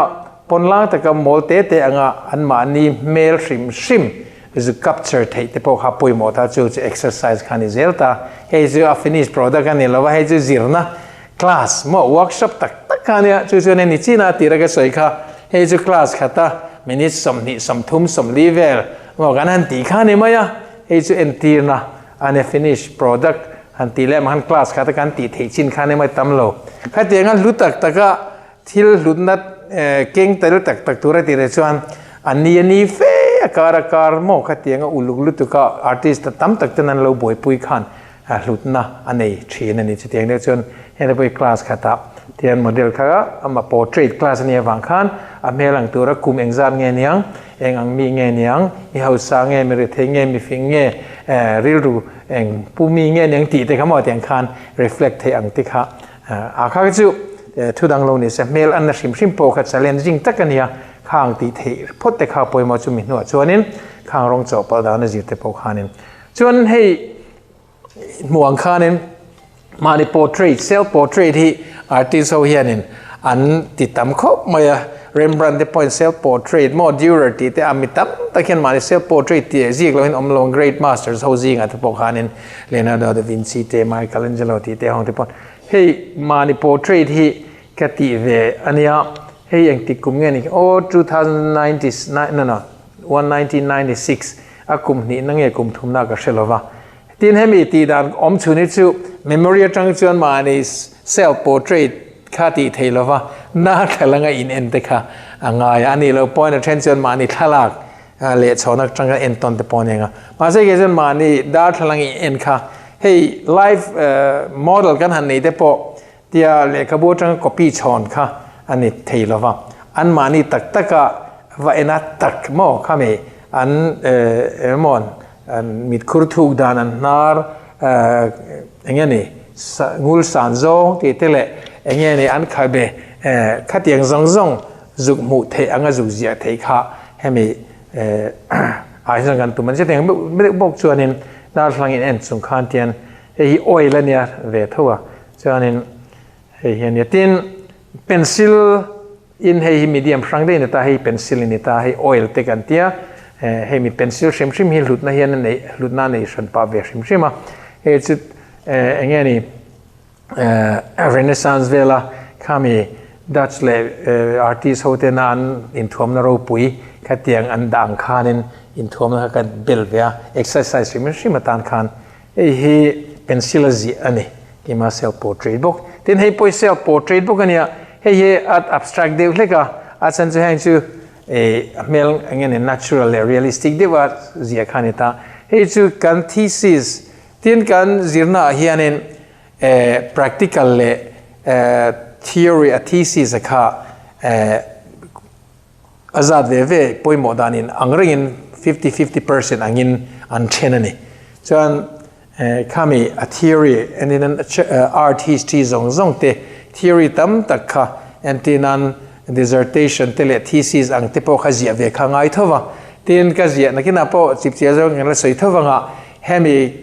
Speaker 1: pawnlang taka mawl te te anga anmahni hmel hrim hrim zu capture theih te pawh kha pawimawh ta chu chu exercise kha a ni zel ta. Hei chu a finish product a ni lo va, hei chu zirna class maw workshop tak tak kha a nia, chu chuan hei nichina a tira ka sawi kha hei chu class khata minute 20 30 40 vel maw kan han tih kha a ni mai a, hei chu entirna A ni finish product han tih leh han class kha te kan tih theih chin khan emai tam lo. Khatianga hlu tak taka thil hlutna keng tel tak tak tur a tih leh chuan a ni a ni fe a kar a kar maw khatianga uluk lutuka artist tam tak ten an lo buaipui khan hlutna a nei thin a ni. Chutiang deuh chuan heng te pawh hi class khatah tian model kha ama portrait class a nih avang khan a hmel ang tura kum engzat nge niang Eng ang mi nge niang, mi hausa nge, mi rethei nge, mi fing nge, rilru eng pu mi nge niang tih te kha maw tiang khan reflect theih ang te kha a kha chu thu dang lo ni se hmel an na hrim hrim pawh kha challenging tak a nia, khang tih theih phawt te kha pawimawh chu mi hnuah chuanin khang rawng chawhpalh dan a zir te pawh khanin chuan hei. Hmuh ang khanin mahni portrait, self portrait hi artist ho hianin an ti tam khawp mai a, Rembrandt te pawhin self portrait maw Dürer tih te a mi tam tak hian mahni self portrait tih ziak lohin awm lo ang great masters ho zingah te pawh khanin Leonardo da Vinci te Michelangelo tih te ho te pawh hei mahni portrait hi ka tih ve a nia hei engtik kum nge ni aw 2099 no no 1996 a kum hnihna nge kum thumna ka hre lova Tin hemi tih dan awm chhun hi chu memory atang chuan mahni self portrait kha tih theih lova na thlalanga in en te kha a ngai a, a nih loh pawhin a then chuan mahni thlalak leh chhawn atanga en tawn te pawh a ni ang a. Mahse kei chuan mahni darthlalang in en kha hei live model kan han nei te pawh Tia lehkhabu atanga copy chhawn kha a ni thei lo va, anmahni tak taka va en a tak maw khami an emaw an mitkhur thuk dan an hnar eng nge ni ngul san zawng tih te leh eng nge ni an khabe khatiang zawng zawng zuk hmuh theih anga zuk ziah theih kha hemi ah hian kan tum a ni. Chutiang bawk chuanin darthlalang in en chung khan tian Hei hi oil a nia ve tho a, chuanin hei hi a nia. Tin, pencil in hei hi medium hrang daih a ni ta, hei pencil a ni ta, hei oil te kan tia, hei mi pencil hrim hrim hi hlutna hian a neih, hlutna a nei hran pah ve hrim hrim a. Hei chu eng nge ni Renaissance vela khami Dutch leh artist ho tena an inthuamna ropui khatiang an dah ang khanin inthuamna kha kan bel ve a, exercise hrim hrim atan khan Hei hi pencil a ziah a ni, keimah self portrait bawk. Tin hei pawh hi self portrait bawk a nia, hei hi a abstract deuh hlek a, a chhan chu heng chu eh a hmel eng nge ni natural leh realistic deuh a ziah kha a ni ta. Hei chu kan thesis, tin kan zirna ah hianin eh practical leh eh theory a thesis a kha eh A zat ve ve pawimawh danin ang rengin 50, 50% angin an then a ni. Chuan khami a theory enin an art history zawng zawng te theory tam tak kha entin an dissertation te leh thesis ang te pawh kha ziah ve kha ngai tho va. Tin ka ziah nakinah pawh chipchiah zawng kan la sawi tho vanga hemi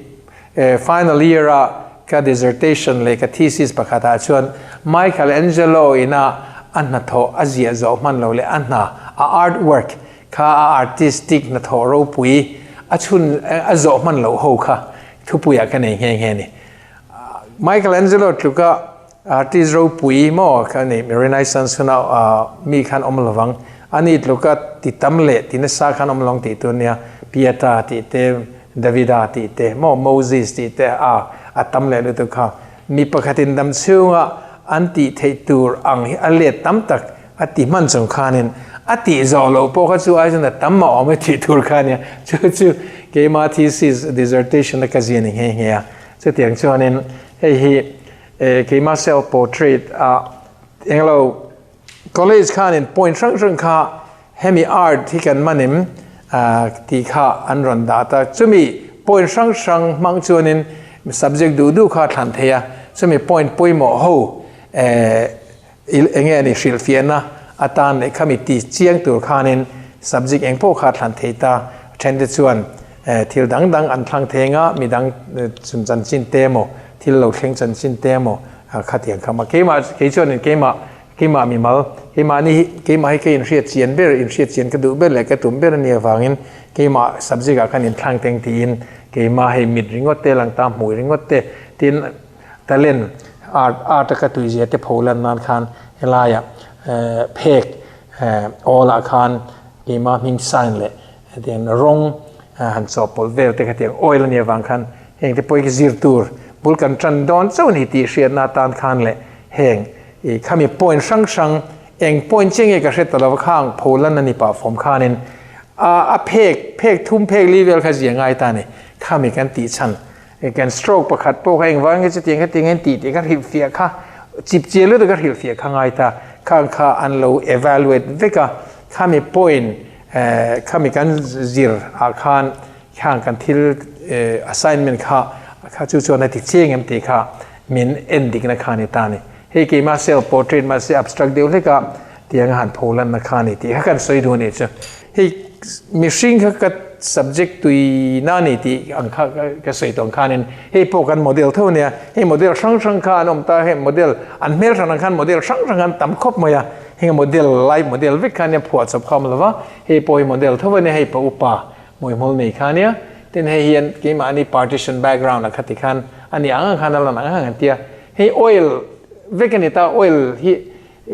Speaker 1: final year a ka dissertation leh ka thesis pakhatah chuan Michelangelo ina a hnathawh a ziah zawh hman lo leh a hna, a art work, kha a artistic hnathawh ropui a chhun a zawh hman loh ho kha thupuiah ka nei nghe nghe a ni. Michelangelo tluka artist ropui maw kha ni Renaissance huna mi khan awm lovang, ani tluka ti tam leh ti nasa khan awm lovang tih tur nia, Pieta tih te, Davida tih te maw Moses tih te a a tam leh lutuk kha mi pakhatin dam chhunga an tih theih tur ang hi a let tam tak a ti hman chung khanin a tih zawh loh pawh kha chu ai chuan a tam a awm e tih tur kha ania chu chu keima thesis dissertation a ka zia ni nghe nghe a chutiang chuanin hei hi keima self portrait a englo College khanin point hrang hrang kha hemi art hi kan man em tih kha an rawn dah ta. Chumi point hrang hrang hmang chuanin subject duh duh kha a thlan thei a, chumi point pawimawh ho eng nge ni hrilhfiahna atan leh khami ti chiang tur khanin subject eng pawh kha a thlan thei ta. Then te chuan thil dang dang an thlang thei anga midang chanchin te emaw thil lo thleng chanchin te emaw Khatiang kha mah keimah kei chuanin keimah keimah mimal keimahni hi keimah hi ka inhriat chian ber inhriat chian ka duh ber leh ka tum ber a nih avangin keimah subject ah khan inthlang teng tiin keimah hei mit ringawt te lang ta hmui ringawt te tin talent art art a ka tuizia te pho lan nan khan helaiah phek awl ah khan keimah hming sign leh Hetiang rawng han chawhpawlh vel te khatiang oil a nih avang khan heng te pawh hi zir tur bul kan tan dawn chauh a ni tih hriatna atan khan leh heng i khami point hrang hrang eng point chiah nge ka hre ta lo khang pholan a ni pah fawm khanin a a phek phek thum phek li vel kha zia ngai ta a ni khami kan tih chhan kan stroke pakhat pawh kha engvang nge chutiang khatiang hian tih tih ka hrilhfiah kha chip chiah lutuk ka hrilhfiah kha ngai ta khang kha an lo evaluate vek a khami point Khami kan zir ah khan khang kan thil assignment kha kha chu chuan a ti chiang em tih kha min en dikna kha ni ta ni. Hei keimah self portrait mahse abstract deuh hlek a tiang a han pho lanna kha ni tih kha kan sawi duh a nih chu. Hei mihring kha ka subject tui na ni tih ang kha ka sawi tawh ang khanin hei pawh kan model tho ania, hei model hrang hrang kha an awm ta, hei model an hmel hran ang khan model hrang hrang an tam khawp mai a, heng model live model vek kha ania phuah chawp kha a awm lo va, hei pawh hi model tho ania, hei pa upa hmuihmul nei kha ania, tin hei hian keimahni partition background ah kha tikhan a ni ang ang khan a lan ang ang an tia, hei oil vek a ni ta, oil hi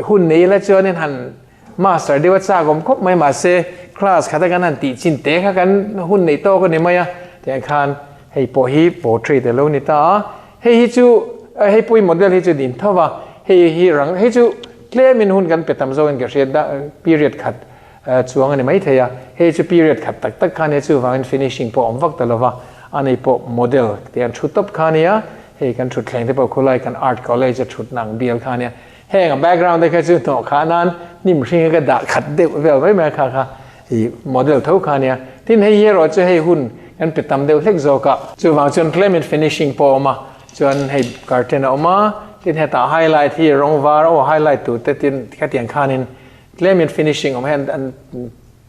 Speaker 1: hun nei ila chuanin han Master deuh a chak awm khawp mai mahse class khata kan han tih chin te kha kan hun neih tawk a ni mai a, tiang khan hei pawh hi portrait a lo ni ta a, hei hi chu hei pawh hi model hi chu din tho va, hei hi rang hei chu tlemin hun kan pe tam zawkin ka hriat da period khat chuang a ni maithei a, hei chu period khat tak tak kha nia chuvangin finishing pawh a awm vak ta lo va, a nei pawh model te an thu tawp kha nia, hei kan thutthleng te pawh khulai kan art college a thutna ang bial kha nia. Heng a background te kha chu hnawh khah nan hnim hring a ka dah khat deuh vel mai mai a kha kha i model tho kha ania. Tin hei hi erawh chu hei hun kan pe tam deuh hlek zawk a. Chuvang chuan tlemin finishing pawh a awm a, chuan hei curtain a awm a, tin hetah highlight hi rawng var aw highlight tur te tin khatiang khanin tlemin finishing awm hian an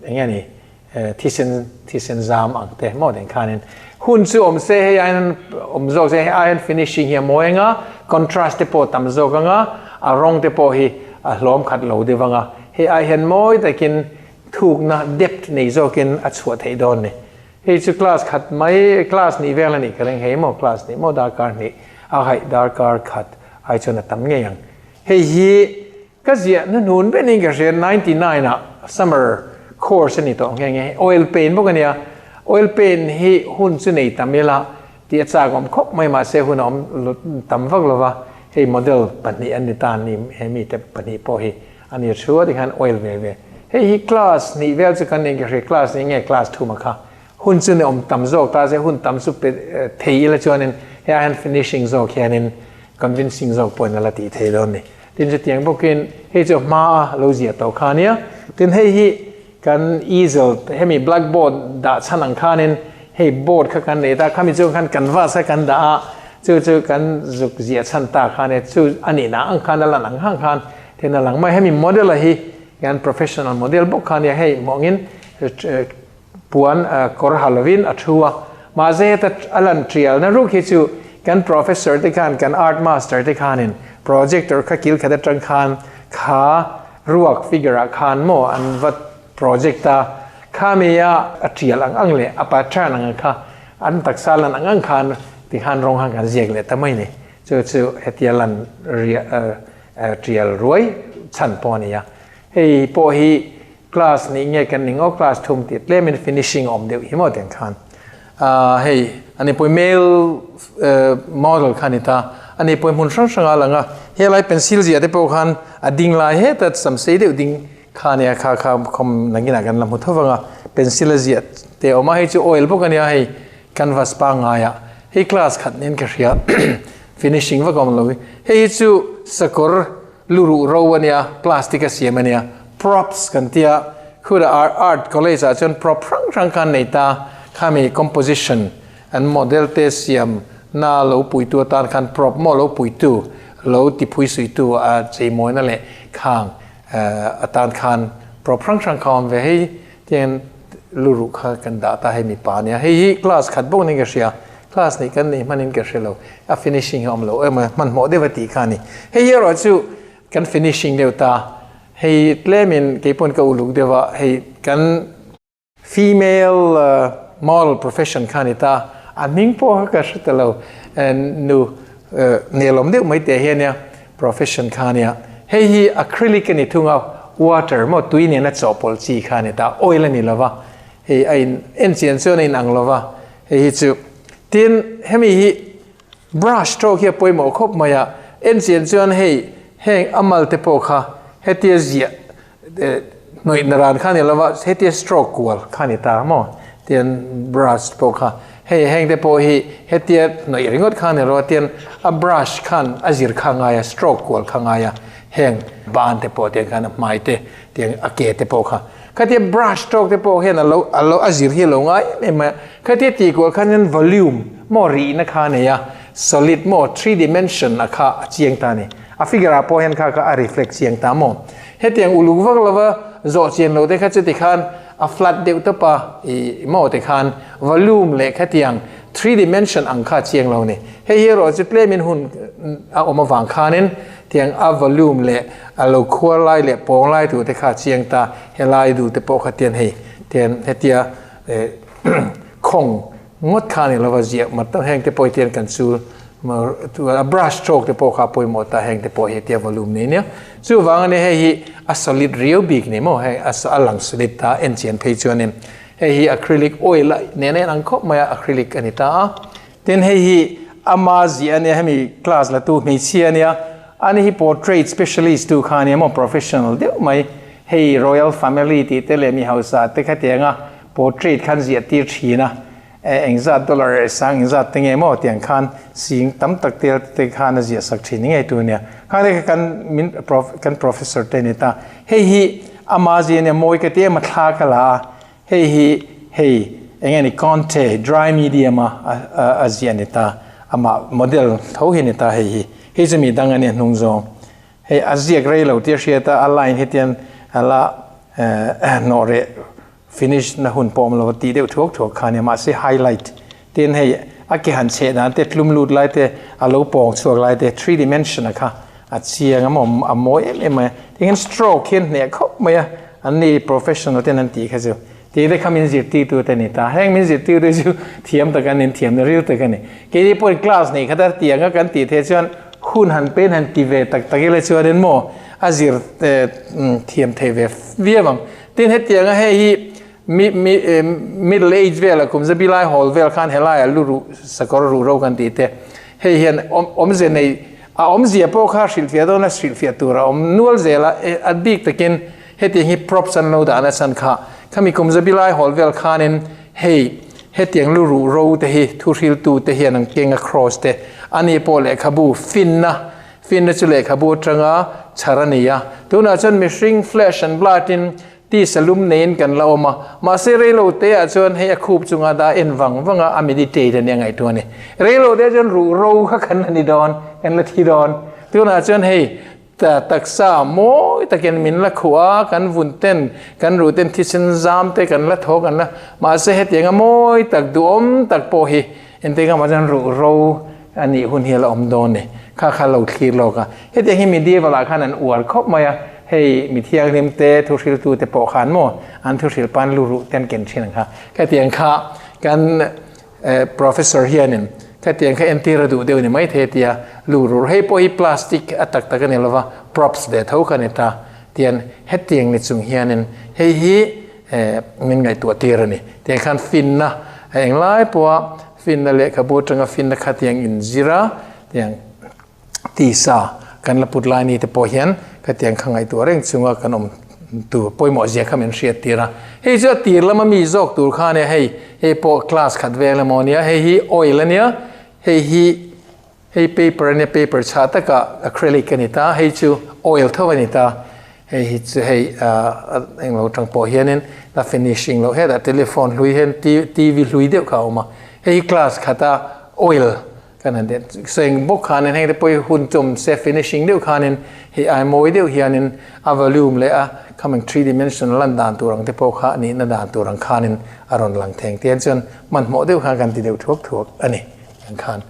Speaker 1: eng nge ni Thisen thisen zam ang te maw den khanin hun chu awm se hei aiin awm zawk se hei aiin finishing hi a mawi anga contrast te pawh tam zawk anga a rawng te pawh hi a hlawm khat lo deuh anga hei ai hian mawi takin thukna depth nei zawkin a chhuah theih dawn ni. Hei chu class khat mai class nih vel a nih ka ring hei maw class nih maw darkar hnih a haih darkar khat ai chuan a tam ngei ang. Hei hi Ka ziah hnuhnun benin ka hria 99 ah summer course a ni tawh nghe nghe, oil paint bawk a nia, oil paint hi hun chu nei tam ila tih a chak awm khawp mai mahse hun a awm tam vak lo va, hei model pahnih an ni ta ni he mite pahnih pawh hi a ni thu a tikhan oil ve ve, hei hi class hnih vel chu kan nih ka hria class hnih nge class thum a kha hun chu ni awm tam zawk ta se hun tam chu pe thei ila chuanin hei ai hian finishing zawk hianin convincing zawk pawhin a la tih thei dawn a ni. Tin chutiang bawkin hei chu hma a lo ziah tawh kha ania. Tin hei hi kan easel hemi blackboard dah chhan ang khanin hei board kha kan nei ta, khami chung khan canvas kha kan dah a, chu chu kan zuk ziah chhan ta kha ania, chu a nihna ang khan a lan ang hang khan tin a lang mai. Hemi model a hi kan professional model bawk kha ania, hei hmuh angin Puan kawr ha lovin a thu a, mahse heta a lan tialna ruk hi chu kan professor te khan, kan art master te khanin projector kha kil khat atang khan kha ruak figure ah khan maw an va project a, khami a a tial ang ang leh a pattern ang ang kha an taksa lan ang ang khan tikhan rawng han kan ziak leh ta mai ni. Chu chu hetia lan tial ruai chhan pawh a ni a. Hei pawh hi Class nih nge kan ning aw class thum tih tlemin finishing a awm deuh hi maw tiang khan hei ani pawh male model kha ni ta ani pawh hmun hrang hrang a lang a helai pencil ziah te pawh khan a ding lai heta sam sei deuh ding kha nia kha kha khawm nakinah kan la hmu tho vang a pencil a ziah te a awm a hei chu oil bawk ania hei canvas pangngaiah hei class khat nen ka hria finishing vak a awm lo hi hei hi chu sakawr Luruh ro a nia, plastic a siam a nia, props kan tia, khura art college ah chuan prop hrang hrang khan nei ta, khami composition an model te siam na lo puitu atan khan prop maw lo puitu, lo tiphui suitu a cheimawina leh khang atan khan prop hrang hrang kha awm ve hei tiangin luruh kha kan dah ta hei mipa a nia, hei hi class khat bawk niin ka hria. Class nih kan nei hmanin ka hre lo, a finishing hi a awm lo emaw hmanhmawh deuh a tih kha a ni. Hei hi erawh chu kan finishing deuh ta, hei tlemin keipawn ka uluk deuh a, hei kan female model profession kha a ni ta, a hming pawh kha ka hre ta lo, nu nelawm deuh mai teh hi a nia, profession kha a nia. Hei hi acrylic a ni thung a, water maw tui nena chawhpawlh chi kha a ni ta, oil a ni lo va, hei a in en chian chuan a inang lo va. Hei hi chu tin hemi hi brush tawk hi a pawimawh khawp mai a, en chian chuan hei heng a mal te pawh kha hetia ziah hnawih na ran kha a ni lo va, hetia stroke kual kha a ni ta maw tian brush pawh kha hei heng te pawh hi hetia hnawih ringawt kha a ni lo a tian a brush khan a zir kha a ngai a stroke kual kha a ngai a heng ban te pawh tiang khan a hmai te tiang a ke te pawh kha. Khatia brush tawk te pawh hian alo alo a zir hi alo ngai em em mai a, khatia tih kual khan hian volume maw rihna kha a nei a, solid maw three dimension a kha a chiang ta a ni. A figure ah pawh hian kha kha a reflect chiang ta maw. Hetiang uluk vak lova zawh chian lo te kha chuti khan a flat deuh tawp a, i maw te khan volume leh khatiang three dimension ang kha a chiang lo a ni. Hei hi erawh chu tlemin hun a awm avang khanin tiang a volume leh a lo khuar lai leh pawng lai tur te kha a chiang ta, helai duh te pawh kha tian hei tian hetia khawng ngawt kha a ni lova ziah mat tak heng te pawh hi tian kan chul a brush stroke te pawh kha a pawimawh ta heng te pawh hi hetia volume nei nia. Chuvang a ni hei hi a solid riau bik ni maw hei a lang solid ta en chian phei chuanin hei hi acrylic oil a nen a inang khawp mai a acrylic a ni ta a. Tin hei hi ama ziah a nia hemi class la tu hmeichhia a nia ani hi portrait specialist tu kha a nia maw professional deuh mai hei royal family tih te leh mi hausa te khatianga portrait khan ziah tir thin a engzat dollar sang engzat te nge maw tiang khan sing tam tak tel te khan a ziah sak thin ni ngei tu a nia khang te kha kan min kan professor te a ni ta hei hi ama ziah a nia mawi ka ti em a thla ka la a Hei hi hei eng nge ni Conte dry medium a a ziah a ni ta, amah model tho hi a ni ta hei hi. Hei chu mi dang a nia hnung zawng. Hei a ziak rei lo tih a hriat a, a line hi tian a la hnawh reh finish na hun pawh awm lo a tih deuh thuak thuak kha a nia mahse highlight tin hei a ke han chheh dan te tlum lut lai te a lo pawng chhuak lai te three dimension a kha A chiang a maw a mawi em em mai a, tihian stroke hian hneh khawp mai a, an ni professional ten an tih kha chu tih te kha min zirtirtu te a ni ta, heng min zirtirtu chu thiam tak an ni thiam na ril tak a ni, keini pawhin class nei khat a tiang a kan tih theih chuan hun han pen han ti ve tak tak ila chuanin maw a zir thiam thei ve viau ang, tin hetiang a hei hi mi mi middle age vel a kum zabi lai hawl vel khan helai ah lu ruh sakawr ruh ro kan tih te hei hian awmze nei A awmzia pawh kha hrilhfiah dawn a, hrilhfiah tur a awm nual zel a, a bik takin hetiang hi props an lo dah nasa kha. Khami kum zabi lai hawl vel khanin hei hetiang lu ruh ro te hi thuhriltu te hian an keng a cross te a ni pawh lehkhabu finna finna chu lehkhabu atanga chhar a ni a. Tunah chuan mihring flesh and blood in Tisa lum neiin kan la awm a, mahse reilo te ah chuan hei a khup chunga dah en vang vang a, a meditate a nia ngaihtuah a ni. Reilo te ah chuan ruh ro kha kan la ni dawn, kan la thi dawn. Tunah chuan hei taksa mawi takin min la khuh a, kan vun ten, kan ruh ten thisen zam te kan la thaw kan la, mahse hetianga mawi tak duhawm tak pawh hi Engtin ka mah chuan ruh ro a nih hun hi a la awm dawn ni. Kha kha lo thlir lawk a. Hetiang hi medieval ah khan an uar khawp mai a, hei mi thianghlim te, thuhriltu te pawh khan maw an thuhrilh pan lu ruh te an ken thin ang kha. Khatiang kha kan professor hianin khatiang kha entir a duh deuh ni maithei a tia, lu ruh hei pawh hi plastic a tak tak a ni lova, props ve tho kha a ni ta. Tian hetiang ni chung hianin hei hi min ngaihtuah tir a ni. Tiang khan finna englai pawha finna lehkhabu atanga finna kha tiang inzir a, tiang tisa kan la put lai ni te pawh hian khatiang kha ngaihtuah reng chunga kan awm tur pawimawh zia kha min hriat tir a. Hei chu a tir lama mi zawk tur kha ania hei, hei pawh class khat vel emaw ania, hei hi oil ania, hei hi Hei paper ania paper chhah takah acrylic a ni ta, hei chu oil tho a ni ta, hei hi chu hei englo atang pawh hianin la finishing loh hetah telephone hlui hian TV hlui deuh kha a awm a, hei hi class khata oil kan han tih seng bawk khanin heng te pawh hi hun chawm se finishing deuh khanin hei ai mawi deuh hianin a volume leh a coming three dimensional lan dan tur ang te pawh kha a nihna dan tur ang khanin a rawn lang theng tiang chuan hmanhmawh deuh khan kan ti deuh thuak thuak a ni ang khan.